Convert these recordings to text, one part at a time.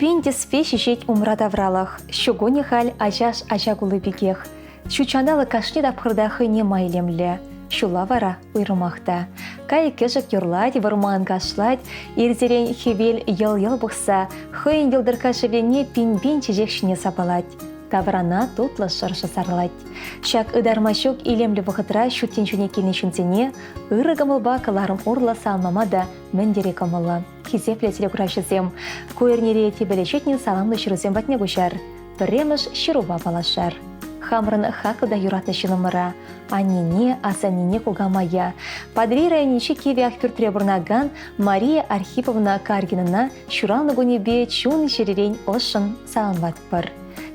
Пин-пин тӗспе ҫиҫет умра тавралӑх. Ҫу кунӗ халь ачаш ача кулли пекех. Ҫут ҫанталӑк кашни тапхӑрта хӑйне май илемлӗ. Ҫулла вара уйрӑмах та. Кайӑк-кӗшӗк юрлать, вӑрман кашлать, ирсерен хӗвел йӑл-йӑл пӑхса хӑйӗн йӑлтӑркка шевлине пин-пин чечек ҫине сапалать. Таврана тутлӑ шӑршӑ сарӑлать. Ҫак ытарма ҫук илемлӗ вӑхӑтра ҫут тӗнчене килнӗ ҫынсене ырӑ кӑмӑлпа кӑларӑм урлӑ саламлама та мӗн тери кӑмӑллӑ. Хисеплӗ телекуравҫӑсем, ку эрнере тӗпеле ҫитнӗ саламлӑ ҫырусем патне куҫар. Пӗрремӗш ҫырупа паллашар. Хамӑрӑн хаклӑ та юратнӑ ҫыннӑмӑра, аннене, асаннене, кукамая, Патӑрьел районӗнчи Кивӗ Ахпӳртре пурӑнакан Мария Архиповна Каргинӑна ҫуралнӑ кунӗпе чун-чӗререн ӑшшӑн саламлатпӑр.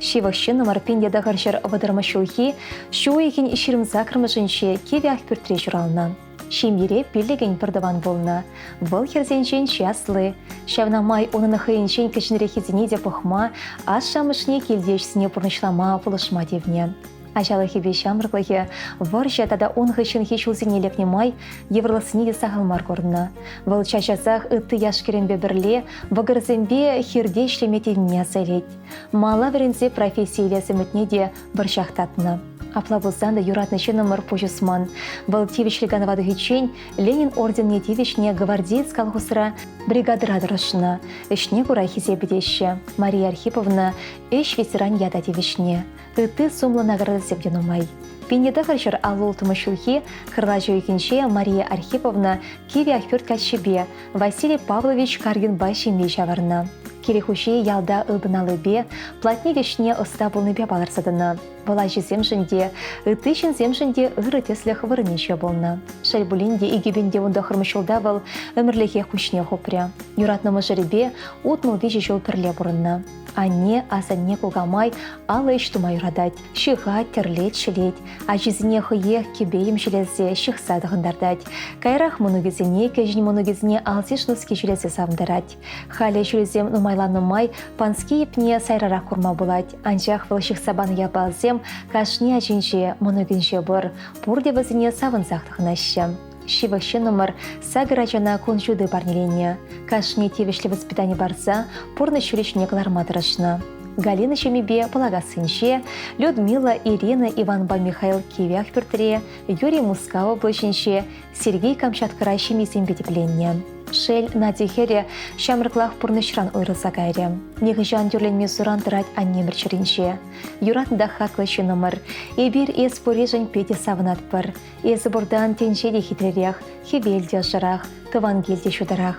Ҫывӑх ҫыннӑмӑр 1930 ҫулхи ҫу уйӑхӗн 28-мӗшӗнче Кивӗ Ахпӳртре ҫуралнӑ. Ҫемьере пиллӗкӗн пӗртӑван пулнӑ. Вӑл хӗрсенчен чи асли. Ҫавна май унӑн хӑйӗнчен кӗҫӗнреххисене те пӑхма, ашшӗ-амӑшне килти ӗҫсене пурнӑҫлама пулӑшма тивнӗ. Ачалӑхӗпе ҫамрӑклӑхӗ вӑрҫӑ тата ун хыҫҫӑнхи ҫулсене лекнӗ май йывӑрлӑхсене те сахал мар курнӑ. Вӑл час-часах ытти яш-кӗрӗмпе пӗрле вӑкӑрсемпе хирте ӗҫлеме тивнине аса илет. Мала вӗренсе професси илес ӗмӗтне те вӑрҫах татнӑ. Апла пулсан та юратнӑ ҫыннӑмӑр пуҫ усман. Вӑл тивӗҫлӗ канӑва тухиччен Ленин орденне тивӗҫнӗ гвардеец колхозра бригадӑра тӑрӑшнӑ. Ӗҫне кура хисепе теҫҫӗ. Мария Архиповна ӗҫ ветеран ята тивӗҫнӗ. Ытти сумлӑ наградӑсем те нумай. 1956 ҫулхи Хырлаҫ уйӑхӗнче Мария Архиповна Кивӗ Ахпӳрт каччипе Василий Павлович Каргинпа ҫемье ҫавӑрнӑ. Кил хуҫи ялта ылтӑн аллипе, платник ӗҫне ӑста пулнипе палӑрса тӑнӑ. Вӑл ачисемшӗн те, ытти ҫынсемшӗн те ырӑ тӗслӗх вырӑнӗнче пулнӑ. Шел пулин те, 2019 ҫулта вӑл ӗмӗрлӗхех куҫне хупрӗ. Юратнӑ мӑшӑрӗпе 63 ҫул пӗрле пурӑннӑ. Анне, асанне, кукамай алӑ ӗҫ тума юратать. Ҫыхать, тӗрлет, ҫӗлет. Ачисене хӑех кӗпе-йӗм ҫӗлесе, ҫыхса тӑхӑнтартать. Каярах мӑнукӗсене, кӗҫӗн мӑнукӗсене алсиш-нуски ҫӗлесе савӑнтарать. Халӗ ҫулӗсем нумайланнӑ май пански йӗпне сайрарах курма пулать. Анчах вӑл ҫыхса панӑ япаласем кашни ачинче, мӑнукӗнче пур. Пурте вӗсене савӑнсах тӑхӑнаҫҫӗ. Ҫывӑх ҫыннӑмӑр сакӑр ачана кун ҫути парнеленӗ. Кашни тивӗҫлӗ воспитани парса пурнӑҫ ҫулӗ ҫине кӑларма тӑрӑшнӑ. Галина ҫемйипе Пӑлакассинче, Людмила, Ирина, Иванпа Михаил Кивях пӳртре, Юрий Мускав облаҫӗнче, Сергей Камчаткӑра ҫемйисемпе тӗпленнӗ. Шел, Надя хӗрӗ ҫамрӑклах пурнӑҫран уйрӑлса кайрӗ. Нихӑҫан тӳрленме суран тӑрать аннемӗр чӗринче. Юратнӑ та хаклӑ ҫыннӑмӑр. Эпир эс пурришӗн питӗ савӑнатпӑр. Эсӗ пуртан тӗнче те хитререх, хӗвел те ӑшӑрах, тӑван кил те ҫутӑрах.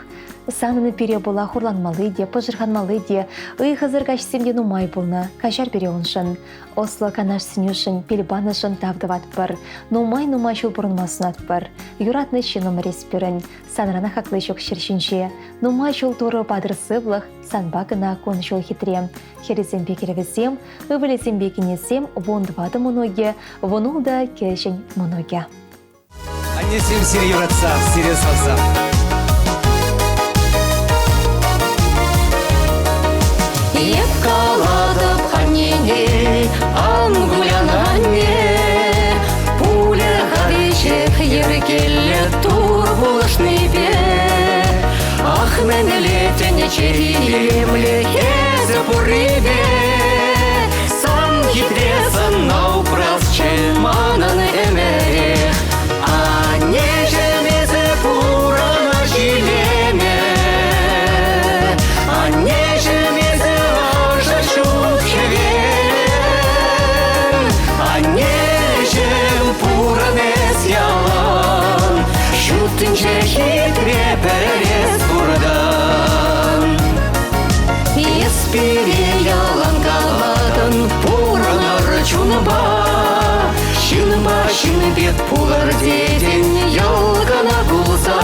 Санӑн пире пула хурланмалли те, пӑшӑрханмалли те, ыйхӑсӑр каҫсем те нумай пулнӑ. Каҫар пире уншӑн. Ӑслӑ канаш сӗнӳшӗн, пил панӑшӑн тав тӑватпӑр. Нумай-нумай ҫул пурӑнма сунатпӑр. Юратнӑ ҫыннӑмӑр эс пирӗн. Санран хакли ҫук ҫӗр ҫинче. Нумай ҫул Турӑ патӑр сывлӑх, санпа кӑна кун-ҫул хитре. Хӗрӗсемпе кӗрӗвӗсем, ывӑлӗсемпе кинӗсем 14 мӑнукӗ, 16 кӗҫӗн мӑнукӗ. Аннесем сире юратса, сире савса. Эп калатӑп аннене, ан кулян анне, пулӗ-ха веҫех йӗркеллӗ Тур пулӑшнипе. Ах, мӗнле тӗнче илемлӗ эсӗ пуррипе, Сан хитре сӑнна упрасчӗ манӑн ӗмӗрех. Аннеҫӗм, эсӗ пурӑнӑҫ илемӗ. Аннеҫӗм, эсӗ ӑшӑ ҫут хӗвел. Аннеҫӗм, пурӑн эс ялан, Ҫут тӗнче хитре пӗрес пуртан. Эс пире ялан калатӑн, пурӑнӑр чунпа, Ҫынпа ҫын пек пулӑр тетӗн, йӑл кӑна кулса.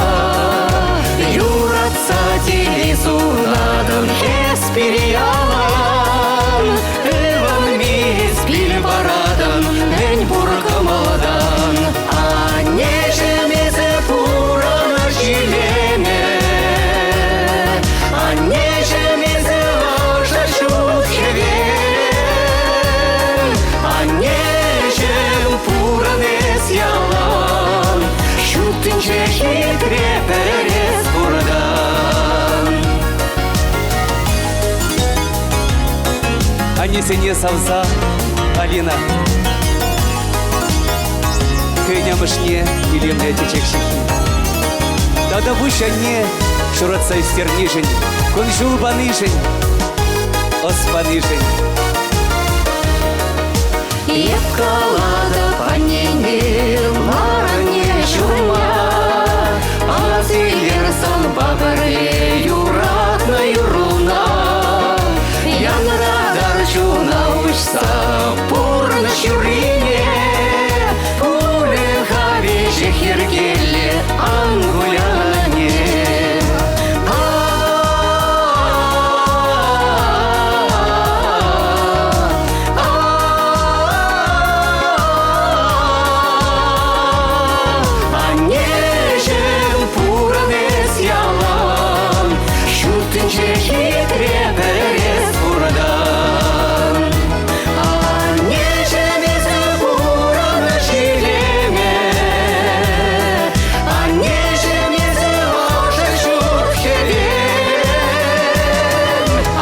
Юратса телей сунатӑн, эс пире ялан, Ывӑнми эс пил паратӑн мӗн пур кӑмӑлтан. Аннеҫӗм, эсӗ пурӑнӑҫ илемӗ. Аннеҫӗм, эсӗ ӑшӑ ҫут хӗвел. Аннеҫӗм, пурӑн эс ялан. Ҫут тӗнче хитре пӗр эс пуртан. Аннесене савса Алина хӑйӗн амӑшне илемлӗ чечек ҫыххи. Тата пуҫ анне ҫуратса ӳстернишӗн, кун-ҫул панишӗн, ӑс панишӗн. Эп калатӑп аннене, лар анне ҫурма, Ас илер санпа пӗрле юратнӑ юрруна. Янратар чуна уҫса пурнӑҫ юррине, Пулӗ-ха веҫех йӗркеллӗ, ан кулян, анне. Аннеҫӗм, пурӑн эс ялан, Ҫут тӗнче хитре пӗр эс пуртан. Аннеҫӗм, эсӗ пурӑнӑҫ илемӗ, Аннеҫӗм, эсӗ ӑшӑ ҫут хӗвел.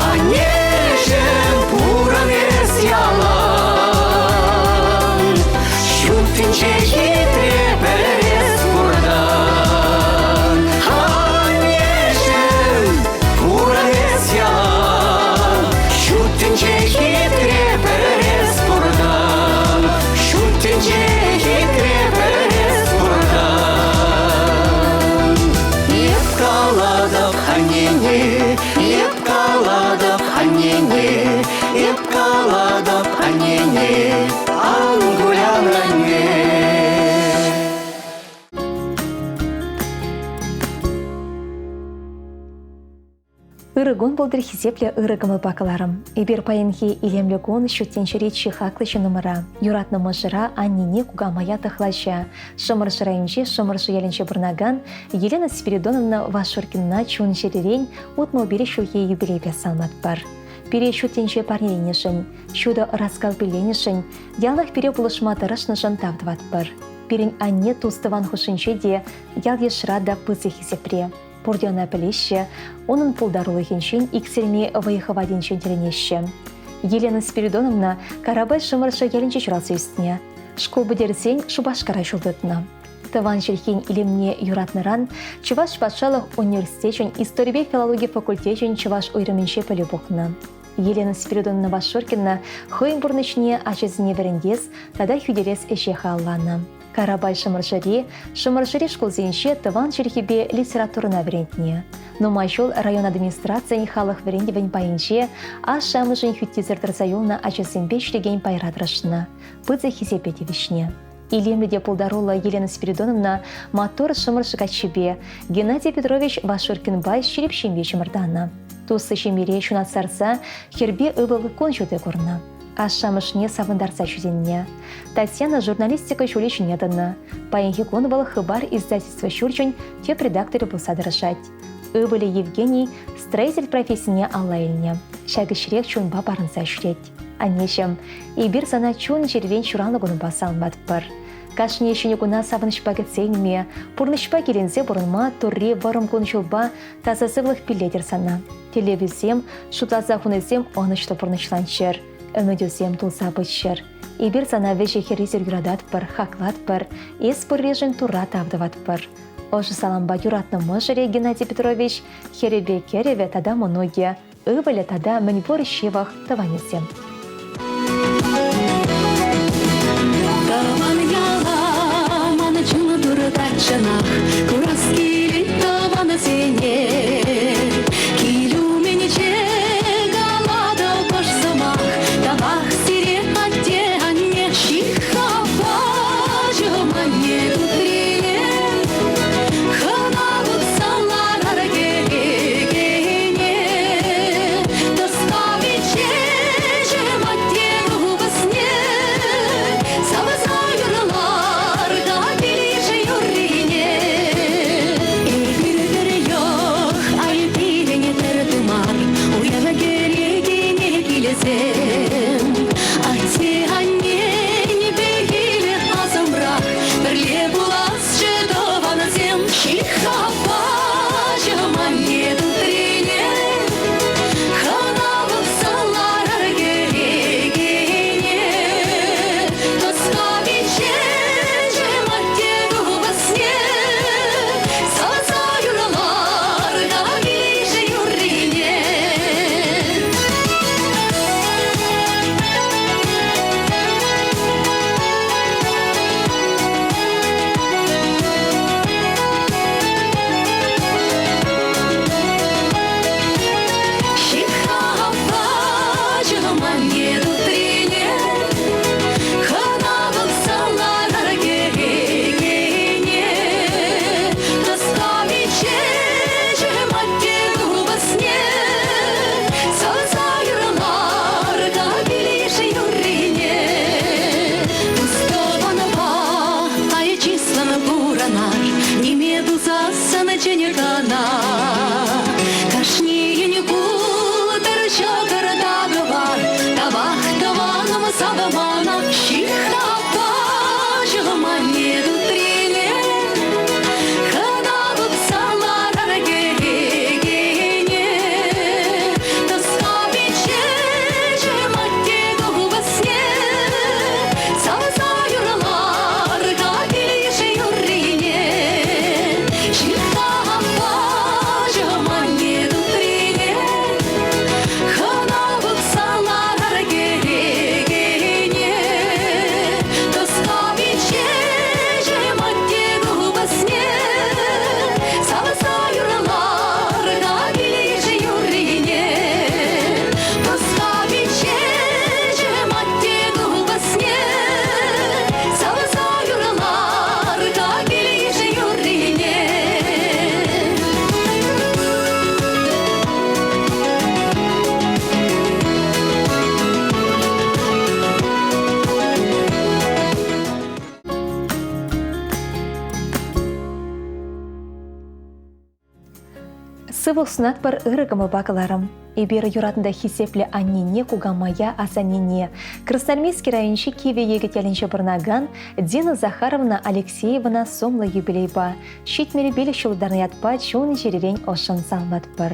Аннеҫӗм, пурӑн эс ялан, Ҫут тӗнче хитре пӗр эс пуртан. Аннеҫӗм, пурӑн эс ялан, Ҫут тӗнче хитре пӗр эс пуртан. Ҫут тӗнче хитре пӗр эс пуртан. Эп калатӑп аннене, эп калатӑп аннене, эп калатӑп аннене, ан кулян, анне. Ырӑ кун пултӑр хисеплӗ ырӑ кӑмӑлпа кӑларӑм. Эпир паянхи илемлӗ кун ҫут тӗнчери чи хаклӑ ҫыннӑмӑра, юратнӑ мӑшӑра, аннене, кукамая тӑхлача, Шӑмӑршӑ районӗнчи Шӑмӑршӑ ялӗнче пурӑнакан Елена Спиридоновна Вашуркина чун-чӗререн 65 ҫулхи юбилейпе саламлатпӑр. Пире ҫут тӗнче парнеленӗшӗн, ҫутӑ ӑраскал пилленӗшӗн, яланах пире пулӑшма тӑрӑшнӑшӑн тав тӑватпӑр. Пирӗн анне тус-тӑван хушшинче те, ял-йышра та пысӑк хисепре. Пурте ӑна пӗлеҫҫӗ, унӑн пултарулӑхӗнчен иксӗлми вӑй-хӑватӗнчен тӗлӗнеҫҫӗ. Елена Спиридоновна Карапай Шӑмӑршӑ ялӗнче ҫуралса ӳснӗ. Шкул пӗтерсен Шупашкара ҫул тытнӑ. Тӑван чӗлхен илемне юратнӑран Чӑваш патшалӑх университечӗн историпе филологи факультечӗн чӑваш уйрӑмӗнче пӗлӳ пухнӑ. Елена Спиридоновна Вашуркина хӑйӗн пурнӑҫне ачасене вӗрентес тата хӳтӗлес ӗҫе халалланӑ. Карапай Шӑмӑршӑри, Шӑмӑршӑри шкулсенче тӑван чӗлхепе литературӑна вӗрентнӗ. Нумай ҫул район администрацийӗн халӑх вӗрентӗвӗн пайӗнче ашшӗ-амӑшӗн хӳттисӗр тӑрса юлнӑ ачасемпе ӗҫлекен пайра тӑрӑшнӑ, пысӑк хисепе тивӗҫнӗ. Илемлӗ те пултаруллӑ Елена Спиридоновна маттур Шӑмӑршӑ каччипе Геннадий Петрович Вашуркинпа ҫирӗп ҫемье чӑмӑртанӑ. Туслӑ ҫемьере ҫунат сарса хӗрпе ывӑл кун ҫути курнӑ. Ашшӗ-амӑшне савӑнтарса ҫитӗннӗ. Татьяна журналистика ҫулӗ ҫине тӑнӑ. Паянхи кун вӑл Хыпар издательство ҫурчӗн тӗп редакторӗ пулса тӑрӑшать. Ывӑлӗ Евгений строитель профессине алла илнӗ. Ҫак ӗҫрех чунпа парӑнса ҫӳрет. Аннеҫӗм, эпир сана чун-чӗререн ҫуралнӑ кунпа саламлатпӑр. Кашни ҫӗнӗ куна савӑнӑҫпа кӗтсе илме, пурнӑҫпа киленсе пурӑнма Турри вӑрӑм кун-ҫулпа таса сывлӑх пиллетӗр сана. Тӗллевӳсем, шутласа хунисем ӑнӑҫлӑ пурнӑҫланччӑр, ӗмӗтӳсем тулса пыччӑр. Эпир сана вӗҫӗ-хӗррисӗр юрататпӑр, хаклатпӑр, эс пурришӗн Турра тав тӑватпӑр. Ӑшӑ салампа юратнӑ мӑшӑрӗ Геннадий Петрович, хӗрӗпе кӗрӗвӗ тата мӑнукӗ, ывӑлӗ тата мӗнпур ҫывӑх тӑванӗсем. Тӑван яла ман чун туртать чӑнах, курас килет тӑвансене. Кил умӗнче калатӑп ӑш сӑмах, тавах сире атте-анне. Ҫыххапа анне тутрине, хӑна пӑхса ларар кӗрекене. Тӑска пичечӗм атте купӑсне, савса юрлар килӗш юррине. Эпир пӗр йӑх, ай пирӗн пӗр тымар, уяв кӗрекене килсем. Атте-аннен пехилӗ асӑмрах, пӗрле пул. Сывлӑх сунатпӑр ырӑ кӑмӑлпа кӑларӑм. Эпир юратнӑ та хисеплӗ аннене, кукамая, асаннене, Красноармейски районӗнчи Кивӗ Йӗкӗт ялӗнче пурӑнакан Дина Захаровна Алексеевана сумлӑ юбилейпа, 75 ҫул тӑрнӑ ятпа чун-чӗререн ӑшшӑн саламлатпӑр.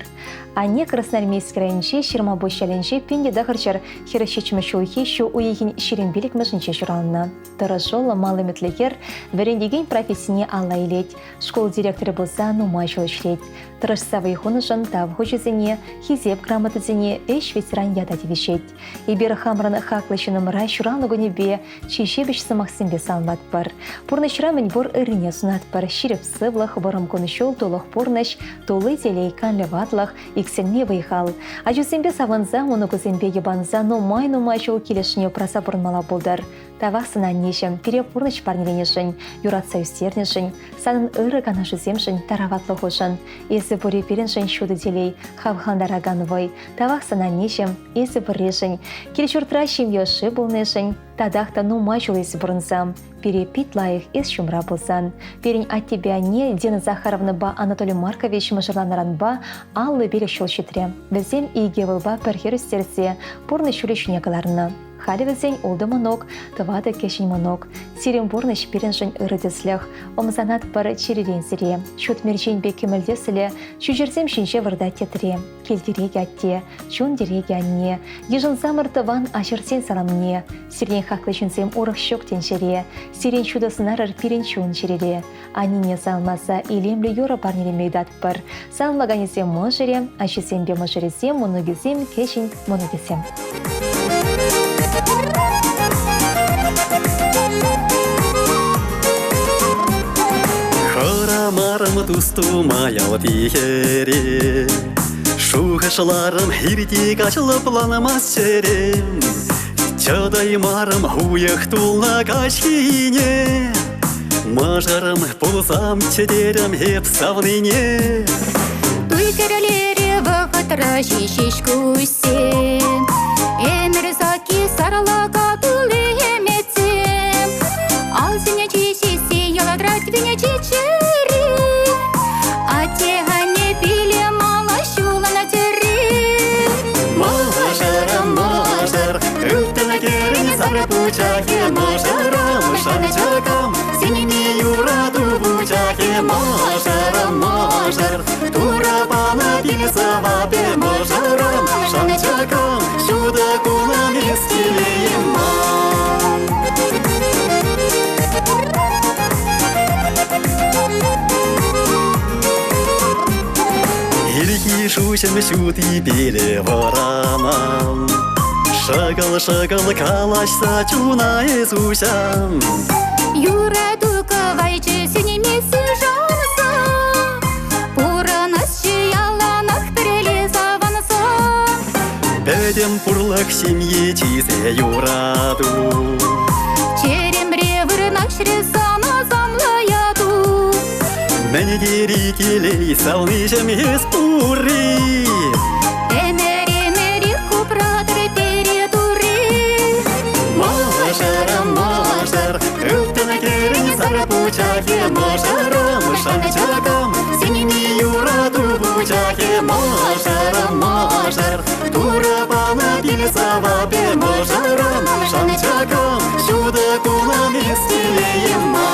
Анне Красноармейски районӗнчи Ҫырмапуҫ ялӗнче 1947 ҫулхи ҫу уйӑхӗн 25-мӗшӗнче ҫуралнӑ. Тӑрӑшуллӑ мал ӗмӗтлӗ хӗр вӗрентекен профессине алла илет, шкул директорӗ пулса нумай ҫул ӗҫлет. Тӑрӑшса вӑй хунӑшӑн тав хучӗсене, хисеп грамотисене, ӗҫ ветеран ята тивӗҫет. Эпир хамӑрӑн хаклӑ ҫыннӑмӑра ҫуралнӑ кунӗпе чи ҫепӗҫ сӑмахсемпе саламлатпӑр. Пурнӑҫра мӗнпур ыррине сунатпӑр, ҫирӗп сывлӑх, вӑрӑм кун-ҫул, тулӑх пурнӑҫ, тулли телей, канлӗ ватлӑх, иксӗлми вӑй-хал. Ачусемпе савӑнса, мӑнукусемпе йӑпанса нумай-нумай ҫул килӗшне упраса пурӑнмалла пултӑр. Тавах сана, аннеҫӗм, пире пурнӑҫ парнеленӗшӗн, юратса ӳстернӗшӗн, санӑн ырӑ канашусемшӗн, тараватлӑхушӑн. Эсӗ пурри пирӗншӗн ҫутӑ телей, хавхалантаракан вӑй. Тавах сана, аннеҫӗм, эсӗ пурришӗн, кил-ҫуртра ҫемье ӑшши пулнишӗн, татах та нумай ҫул эсӗ пурӑнсам. Пире пит лайӑх эс ҫумра пулсан. Пирӗн аттепе анне Дина Захаровнӑпа Анатолий Маркович мӑшӑрланнӑранпа 55 ҫул ҫитрӗ. Вӗсем икӗ ывӑлпа пӗр хӗр ӳстерсе пурнӑҫ ҫулӗ ҫине кӑларнӑ. Халӗ вӗсен ултӑ мӑнук, тӑватӑ кӗҫӗн мӑнук. Сирӗн пурнӑҫ пирӗншӗн ырӑ тӗслӗх. Ӑмсанатпӑр чӗререн сире. Ҫут мерчен пек кӗмӗл тӗслӗ ҫӳҫӗрсем ҫинче выртать тӗтре. Кил тӗрекӗ атте, чун тӗрекӗ анне. Йышӑнсамӑр тӑван аҫӑрсен саламне. Сиртен хаклӑ ҫынсем урӑх ҫук тӗнчере. Сирӗн ҫутӑ сӑнарӑр пирӗн чун-чӗрере. Аннене саламласа илемлӗ юрӑ парнелеме ыйтатпӑр. Саламлаканӗсем мӑшӑрӗ, ачисемпе мӑшӑрӗсем, мӑнукӗсем, кӗҫӗн мӑнукӗсем. Хӑрамарӑм тус тума ялти хӗре, Шухӑшларӑм хирти каҫ лӑпланмасть чӗрем. Чӑтаймарӑм уйӑх тулнӑ каҫхине, Мӑшӑрӑм пулсамччӗ терӗм эп савнине. Туй кӗрлерӗ вӑхӑтра ҫеҫ куҫсем, Ӗмӗр сакки сарлака тулли ӗмӗтсем. Алсене чиҫесси ялатрать венече чӗри. Атте-анне пиле мала ҫулана тӗрри. Мӑшӑрӑм, мӑшӑр, ылтӑн кӗрен сар пучахӗ, мӑшӑрӑм, шанчӑкӑм, синми юрату пучахӗ, мӑшӑрӑм, мӑшӑр, Турӑ панӑ пил сӑвапӗ, мӑшӑрӑм, шанчӑкӑм, ҫутӑ кунӑм эс телейӗм ман. Ирхи шуҫӑм ҫутипеле вӑранам, Шӑкӑл-шӑкӑл калаҫса чуна эс уҫам. Юрату кӑвайчӗ сӳнмессе шанса, Пурӑнасчӗ яланах пӗрле савӑнса. Пӗтӗм пурлӑх ҫемье чысӗ юрату. Черемре вырнаҫрӗ сан асамлӑ яту. Мӗн тери телей савниҫӗм эс пурри. Ӗмӗр-ӗмӗрех упратӑр пире Турри. Мӑшӑрӑм, мӑшӑр, ылтӑн кӗрен сар пучахӗ, мӑшӑрӑм, шанчӑкӑм, сӳнми юрату пучахӗ, мӑшӑрӑм, мӑшӑр, Турӑ панӑ пил сӑвапӗ, мӑшӑрӑм, шанчӑкӑм, ҫутӑ кунӑм эс телейӗм ман.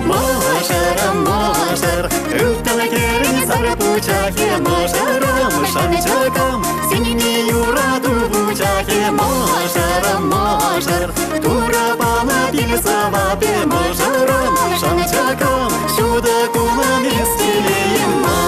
Мӑшӑрӑм, мӑшӑр, ылтӑн кӗрен сар пучахӗ, мӑшӑрӑм, шанчӑкӑм, сӳнми юрату вучахӗ, мӑшӑрӑм, мӑшӑр, Турӑ панӑ пил сӑвапӗ, мӑшӑрӑм, шанчӑкӑм, ҫутӑ кунӑм эс телейӗм ман.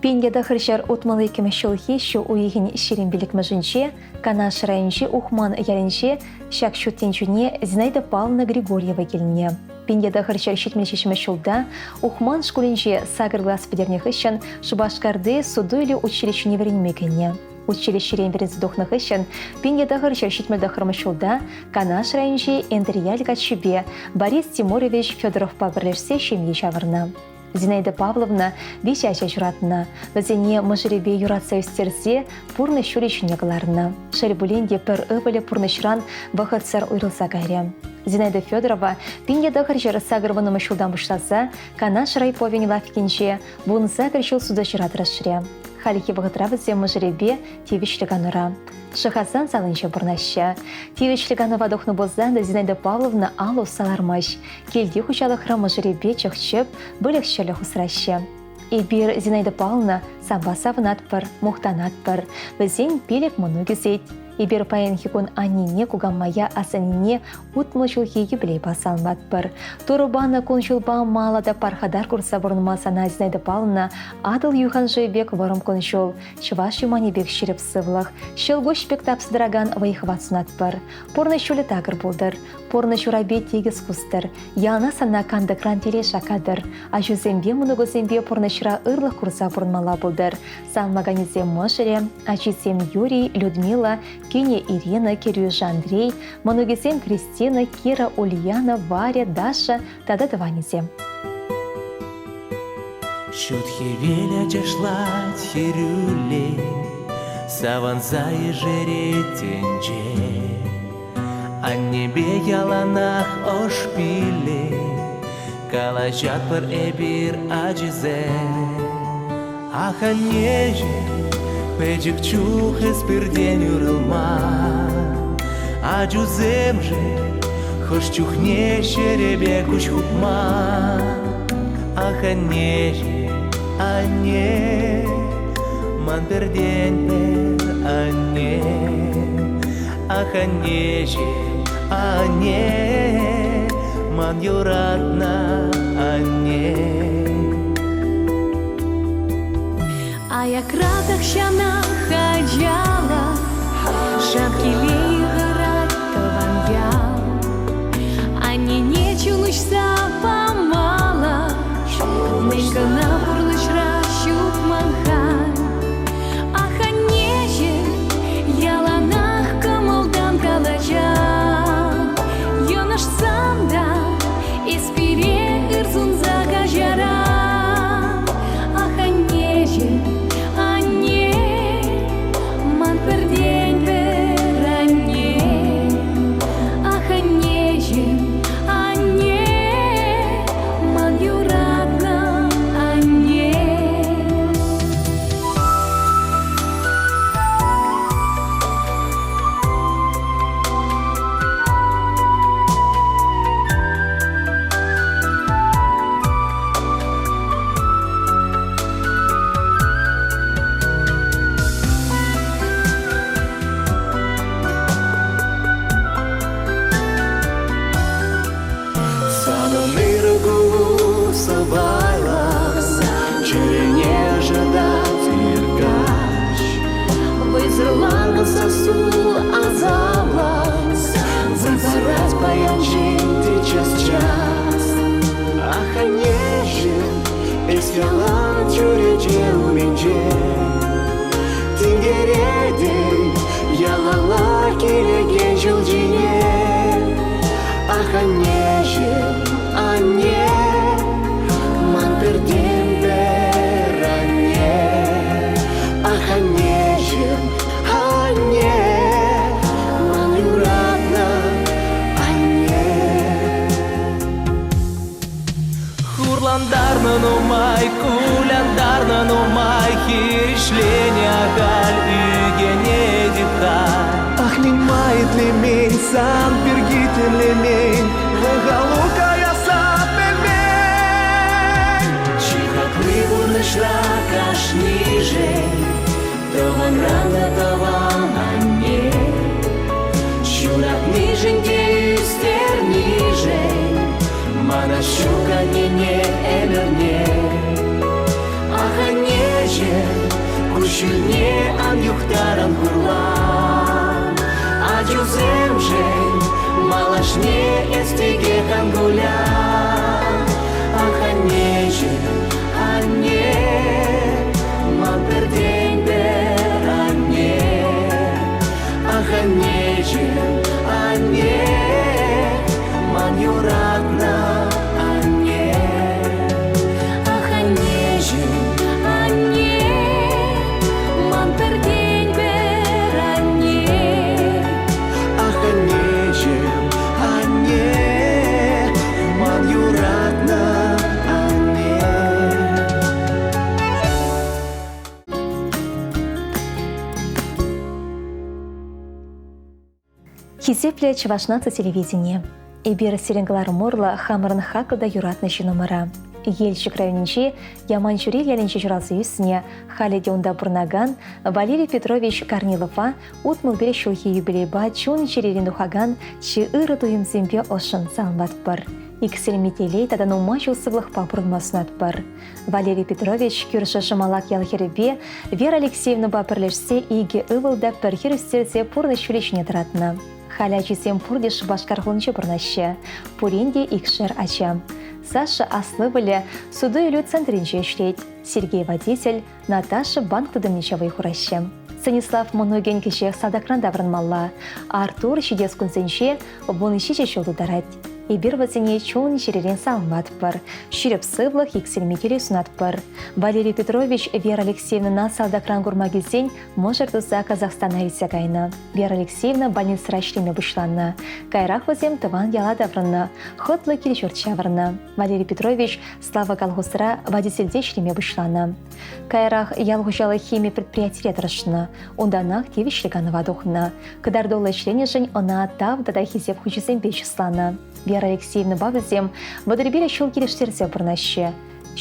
1962 ҫулхи ҫу уйӑхӗн 25-мӗшӗнче Канаш районӗнчи Ухман ялӗнче ҫак ҫут тӗнчене Зинаида Павловна Григорьева килнӗ. 1977 ҫулта Ухман шкулӗнче сакӑр класс пӗтернӗ хыҫҫӑн Шупашкарти суту-илӳ училищине вӗренме кӗнӗ. Училищӗрен вӗренсе тухнӑ хыҫҫӑн 1979 ҫулта Канаш районӗнчи Энтрияль каччипе Борис Тимурович Федоровпа пӗрлешсе ҫемье ҫавӑрнӑ. Зинаида Павловна виҫӗ ача ҫуратнӑ. Вӗсене мӑшӑрӗпе юратса ӳстерсе пурнӑҫ ҫулӗ ҫине кӑларнӑ. Шел пулин те пӗр ывӑлӗ пурнӑҫран вӑхӑтсӑр уйрӑлса кайрӗ. Зинаида Федорова 1980 ҫултан пуҫласа Канаш райповӗн лавккинче 18 ҫул сутуҫӑра тӑрӑшрӗ. Хальхи вӑхӑтра вӗсем мӑшӑрӗпе тивӗҫлӗ канура. Шӑхасан салинче пурӑнаҫҫӗ. Тивӗҫлӗ канӑва тухнӑ пулсан Зинаида Павловна алӑ усса лармасть. Килти хуҫалӑхра мӑшӑрӗпе чӑх-чӗп, выльӑх-чӗрлӗх усраҫҫӗ. Эпир Зинаида Павловна санпа савӑнатпӑр, мухтанатпӑр. Вӗсен пилӗк мӑнукӗ сет. Эпир паянхи кун аннене, кукамая, асаннене 60 ҫулхи юбилейпа саламлатпӑр. Турӑ панӑ кун-ҫулпа мала та пархатар курса пурӑнма сана Зинаида Павловна Атӑл юханшывӗ пек вӑрӑм кун-ҫул, чӑваш юманӗ пек ҫирӗп сывлӑх, ҫӑлкуҫ пек тапса тӑракан вӑй-хӑват сунатпӑр. Пурнӑҫ ҫулӗ такӑр пултӑр, пурнӑҫ урапи тикӗс кустӑр, яланах сана кантӑкран телей шаккатӑр, аҫусемпе мӑнукусемпе пурнӑҫра ырлӑх курса пурӑнмалла пултӑр. Салмаканӗсем мӑшӑрӗ, ачисем Юрий, Людмила, кинӗ Ирина, кӗрӳшӗ Андрей, мӑнукӗсем Кристина, Кира, Ульяна, Варя, Даша тата тӑванӗсем. Ҫут хӗвел ачашлать хӗрӳлле, Савӑнса ешерет тӗнче. Аннепе яланах ӑш пилле, Калаҫатпӑр эпир ачисем. Ах, аннеҫӗм, пӗчӗк чух эс пиртен уйрӑлман. Ачусемшӗн хӑш чухне ҫӗрӗпе куҫ хупман. Ах, аннеҫӗм, анне, ман пӗртен-пӗр анне. Ах, аннеҫӗм, анне, ман юратнӑ анне. Аякра тахҫанах ачалӑх, Шав киле йыхӑрать тӑван ял. Аннене чун уҫса памалӑх, Мӗн кӑна пурнӑҫра ҫук ман халь. Ах, аннеҫӗм, яланах кӑмӑлтан калаҫан. Йӑнӑшсан та эс пире ыр сунса каҫаран. Ах, аннеҫӗм, анне, ман пӗртен-пӗр анне. Ах, аннеҫӗм, анне, ман юратнӑ анне. Санӑн ырӑ кулу сӑвайлӑ, чӗрене ӑшӑтать ир-каҫ. Вӑйсӑрланнӑ сасу асамлӑ, Сансӑрать паян ҫын час-час. Ах, аннеҫӗм, эс ялан чӳрече умӗнче. Тинкеретӗн ялалла килекен ҫул ҫине. Ах, аннеҫӗм, анне, ман пӗртен-пӗр анне. Ах, аннеҫӗм, анне, ман юратнӑ анне. Хурлантарнӑ нумай, кулянтарнӑ нумай, хирӗҫленӗ ахаль ӳкӗнетӗп-ха. Ах, мӗн-ма итлемен, сан пирки тимлемен, вӑхалу каясса пӗлмен. Чи хакли пурнӑҫра кашнишӗн тӑванран та тӑван анне. Ҫуратнишӗн те ӳстернишӗн мана ҫук аннене ӗмӗрне. Ах, аннеҫӗм, куҫҫульне ан юхтарӑн хурлан. Ачусемшӗн малашне эс текех ан кулян. Хисеплӗ Чӑваш наци телевиденийӗ! Эпир сирӗн кӑларӑм урлӑ хамӑрӑн хаклӑ та юратнӑ ҫыннӑмӑра, Елчӗк районӗнчи Яманчӳрел ялӗнче ҫуралса ӳснӗ, халӗ те унта пурӑнакан Валерий Петрович Корнилова 65 ҫулхи юбилейпа чун-чӗререн тухакан чи ырӑ туйӑмсемпе ӑшшӑн саламлатпӑр. Иксӗлми телей тата нумай ҫул сывлӑхпа пурӑнма сунатпӑр. Валерий Петрович кӳршӗ Шӑмалак ял хӗрӗпе Вера Алексеевнӑпа пӗрлешсе икӗ ывӑл та пӗр хӗр ӳстерсе пурнӑҫ ҫулӗ ҫине тӑратнӑ. Халӗ ачисем пурте Шупашкар хулинче пурӑнаҫҫӗ. Пурин те икшер ача. Саша аслӑ ывӑлӗ суту-илӳ центрӗнче ӗҫлет. Сергей водитель, Наташа банк тытӑмӗнче вӑй хураҫҫӗ. Станислав мӑнукӗн кӗҫех салтакран таврӑнмалла. Артур ҫитес кунсенче 17 ҫул тултарать. Эпир вӗсене чун-чӗререн саламлатпӑр, ҫирӗп сывлӑх, иксӗлми телей сунатпӑр. Валерий Петрович Вера Алексеевнӑна салтакран курма килсен мӑшӑр туса Казахстана илсе кайнӑ. Вера Алексеевна больницӑра ӗҫлеме пуҫланӑ. Каярах вӗсем тӑван яла таврӑннӑ, хӑтлӑ кил-ҫурт ҫавӑрнӑ. Валерий Петрович Слава колхозра водительте ӗҫлеме пуҫланӑ. Каярах ял хуҫалӑх хими предприятире тӑрӑшнӑ. Унтанах тивӗҫлӗ канӑва тухнӑ. Кӑтартуллӑ ӗҫленӗшӗн ӑна тав тата хисеп хучӗсемпе чысланӑ. Вера Алексеевнӑпа вӗсем 35 ҫул килӗштерсе пурӑнаҫҫӗ.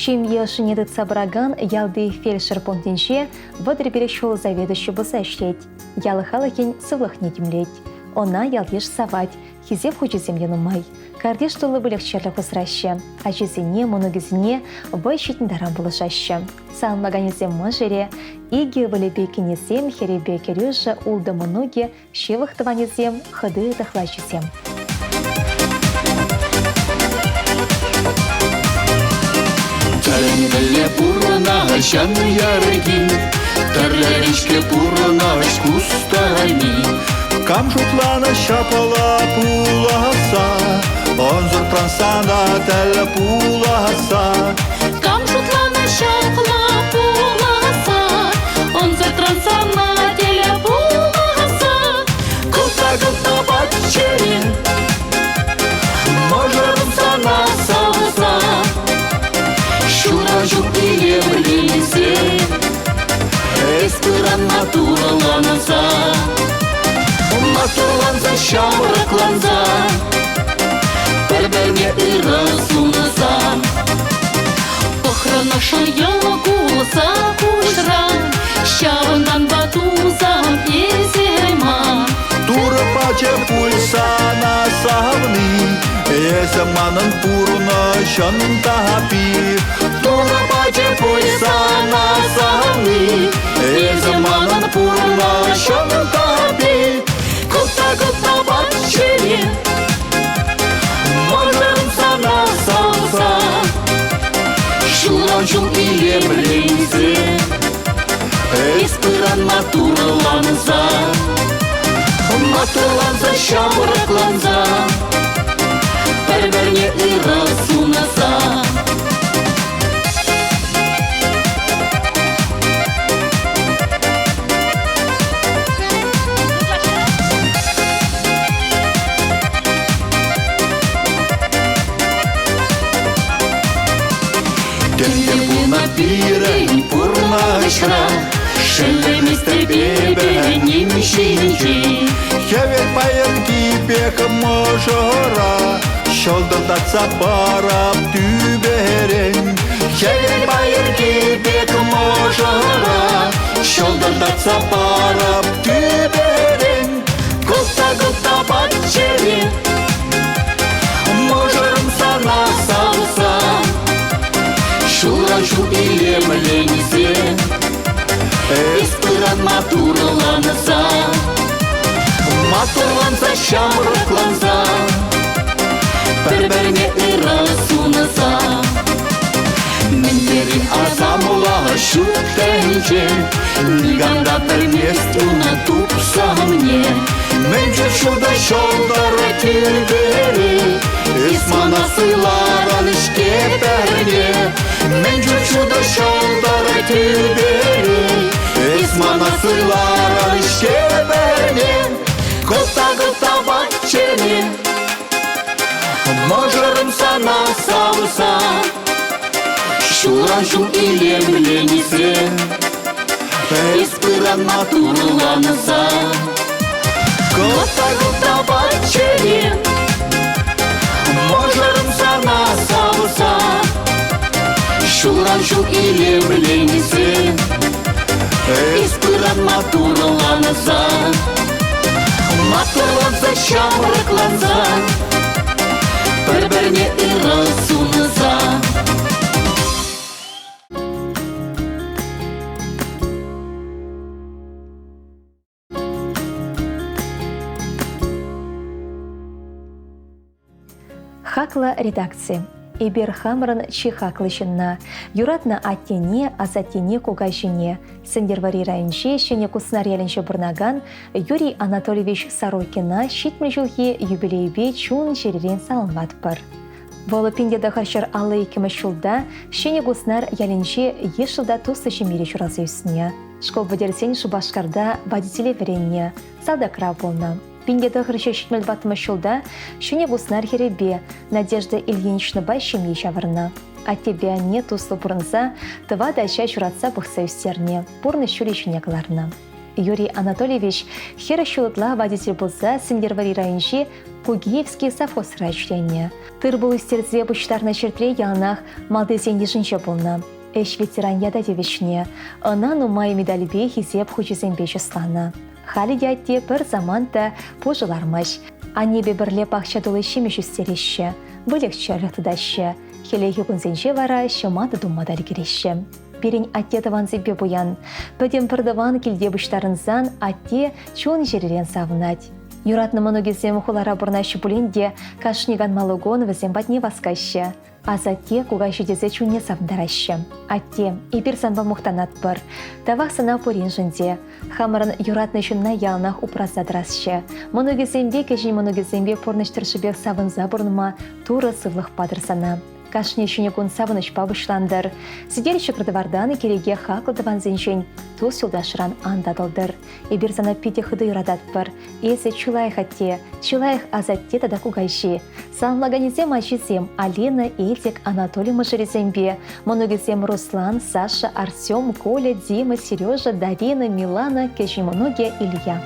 Ҫемье ӑшшине тытса пыракан ялти фельдшер пунктӗнче 35 ҫул заведующи пулса ӗҫлет. Ял халӑхӗн сывлӑхне тимлет. Ӑна ял-йыш савать, хисеп хучӗсем те нумай. Картиш тулли выльӑх-чӗрлӗх усраҫҫӗ. Ачисене, мӑнукӗсене вӑй ҫитнӗ таран пулӑшаҫҫӗ. Саламлаканӗсем мӑшӑрӗ, икӗ ывӑлӗпе кинӗсем, хӗрӗпе кӗрӳшӗ, ултӑ мӑнукӗ, ҫывӑх тӑванӗсем, хӑти тӑхлачисем. Тӗлӗнмелле пурӑнаҫан ярки, Тӗрлӗрен-ҫке пурӑнаҫ кустарайми. Кам шутланӑ ҫапла пуласса, Ӑнсӑртран сана тӗл пуласса. Кам шутланӑ ҫапла пуласса, Ӑнсӑртран сана тӗл пуласса. Кӑлта-кӑлта чӗре, Мӑшӑрӑм сана савса, Ҫуран ҫук илемленсе, Эс пыран матурланса, Матурланса, ҫамрӑкланса, Пӗр-пӗрне ырӑ сунса. Пӑхрӑн ӑшӑ йӑл кулса куҫран, Ҫавӑнтанпа тусам эсӗ ман. Турӑ пачӗ пуль сана савни, Эсӗ манӑн пурнӑҫӑн тапи. Турӑ пачӗ пуль сана савни, Эсӗ манӑн пурнӑҫӑн тапи. Кӑлта-кӑлта чӗре, Мӑшӑрӑм сана савса, Ҫулран ҫул илемленсе, Эс пыран матурланса, Матурланса, ҫамрӑкланса, Пӗр-пӗрне ырӑ сунса. Тӗнче пулнӑ пирӗн пурнӑҫра, Шеллеместӗп эпӗ ним ҫинчен. Хӗвел пайӑрки пек мӑшӑра, Ҫӑлтӑртатса парап тӳперен. Хӗвел пайӑрки пек мӑшӑра, Ҫӑлтӑртатса парап тӳперен. Кӑлта-кӑлта чӗре, Мӑшӑрӑм сана савса, Ҫулран ҫул илемленсе, Эс пыран матурланса, Матурланса, ҫамрӑкланса, Пӗр-пӗрне ырӑ сунса. Мӗн тери асамла ҫут тӗнче, Никам та пӗлмест унӑн тупсӑмне. Мӗншӗн ҫутӑ ҫӑлтӑр тӳпере, Эс мана суйларӑн-ҫке пӗрне. Мӗншӗн ҫутӑ ҫӑлтӑр тӳпере, Эс мана суйларӑн-ҫке пӗрне. Кӑлта-кӑлта чӗре, Мӑшӑрӑм сана савса, Ҫулран ҫул илемленсе, Эс пыран матурланса. Кӑлта-кӑлта чӗрем, Мӑшӑрӑм сана савса, Ҫулран ҫул илемленсе, Эс пыран маттурланса, Маттурланса, ҫамрӑкланса, Пӗр-пӗрне ырӑ сунса. Хаклӑ редакци. Эпир хамӑрӑн чи хаклӑ ҫынна, юратнӑ аттене, асаттене, кукаҫине, Сӗнтӗрвӑрри районӗнчи Ҫӗнӗ Куснар ялӗнче пурӑнакан Юрий Анатольевич Сорокина 70 ҫулхи юбилейпе чун-чӗререн саламлатпӑр. Вӑл 1952 ҫулта Ҫӗнӗ Куснар ялӗнчи йышлӑ та туслӑ ҫемьере ҫуралса ӳснӗ. Шкул пӗтерсен Шупашкарта водителе вӗреннӗ, салтакра пулнӑ. 1974 ҫулта Ҫӗнӗ Куснар хӗрӗпе Надежда Ильиничнӑпа ҫемье ҫавӑрнӑ. Аттепе анне туслӑ пурӑнса тӑватӑ ача ҫуратса пӑхса ӳстернӗ, пурнӑҫ ҫулӗ ҫине кӑларнӑ. Юрий Анатольевич 40 ҫул ытла водитель пулса Сӗнтӗрвӑрри районӗнчи Кугиевский совхозра ӗҫленӗ. Тыр-пул ӳстерсе пуҫтарнӑ ҫӗртре яланах малтисен йышӗнче пулнӑ. Ӗҫ ветеран ята тивӗҫнӗ. Ӑна нумай медальпе хисеп хучӗсемпе чысланӑ. Халӗ те атте пӗр самант та пушӑ лармасть. Аннепе пӗрле пахча тулли ҫимӗҫ ӳстереҫҫӗ, выльӑх-чӗрлӗх тытаҫҫӗ. Хӗллехи кунсенче вара ҫӑматӑ тума та ӗлкӗреҫҫӗ. Пирӗн атте тӑвансемпе пуян. Пӗтӗм пӗртӑван килте пуҫтарӑнсан атте чун-чӗререн савӑнать. Юратнӑ мӑнукӗсем хулара пурӑнаҫҫӗ пулин те кашни канмалли кун вӗсем патне васкаҫҫӗ. Асатте, кукаҫи тесе чунне савӑнтараҫҫӗ. Атте, эпир санпа мухтанатпӑр. Тавах сана пуриншӗн те. Хамӑрӑн юратнӑ ҫынна яланах упраса тӑрасчӗ. Мӑнукӗсемпе кӗҫӗн мӑнукӗсемпе пурнӑҫ тӑршшӗпех савӑнса пурӑнма Турӑ сывлӑх патӑр сана. Кашни ҫӗнӗ кун савӑнӑҫпа пуҫлантӑр. Сӗтел ҫӑкӑр-тӑвартан кӗреке хаклӑ тӑвансенчен, тус-юлташран ан татӑлтӑр. Эпир сана питӗ хытӑ юрататпӑр. Эсӗ чи лайӑх атте, чи лайӑх асатте тата кукаҫи. Саламлаканӗсем ачисем Алина, Эдик, Анатолий мӑшӑрӗсемпе, мӑнукӗсем Руслан, Саша, Артем, Коля, Дима, Сережа, Дарина, Милана, кӗҫӗн мӑнукӗ Илья.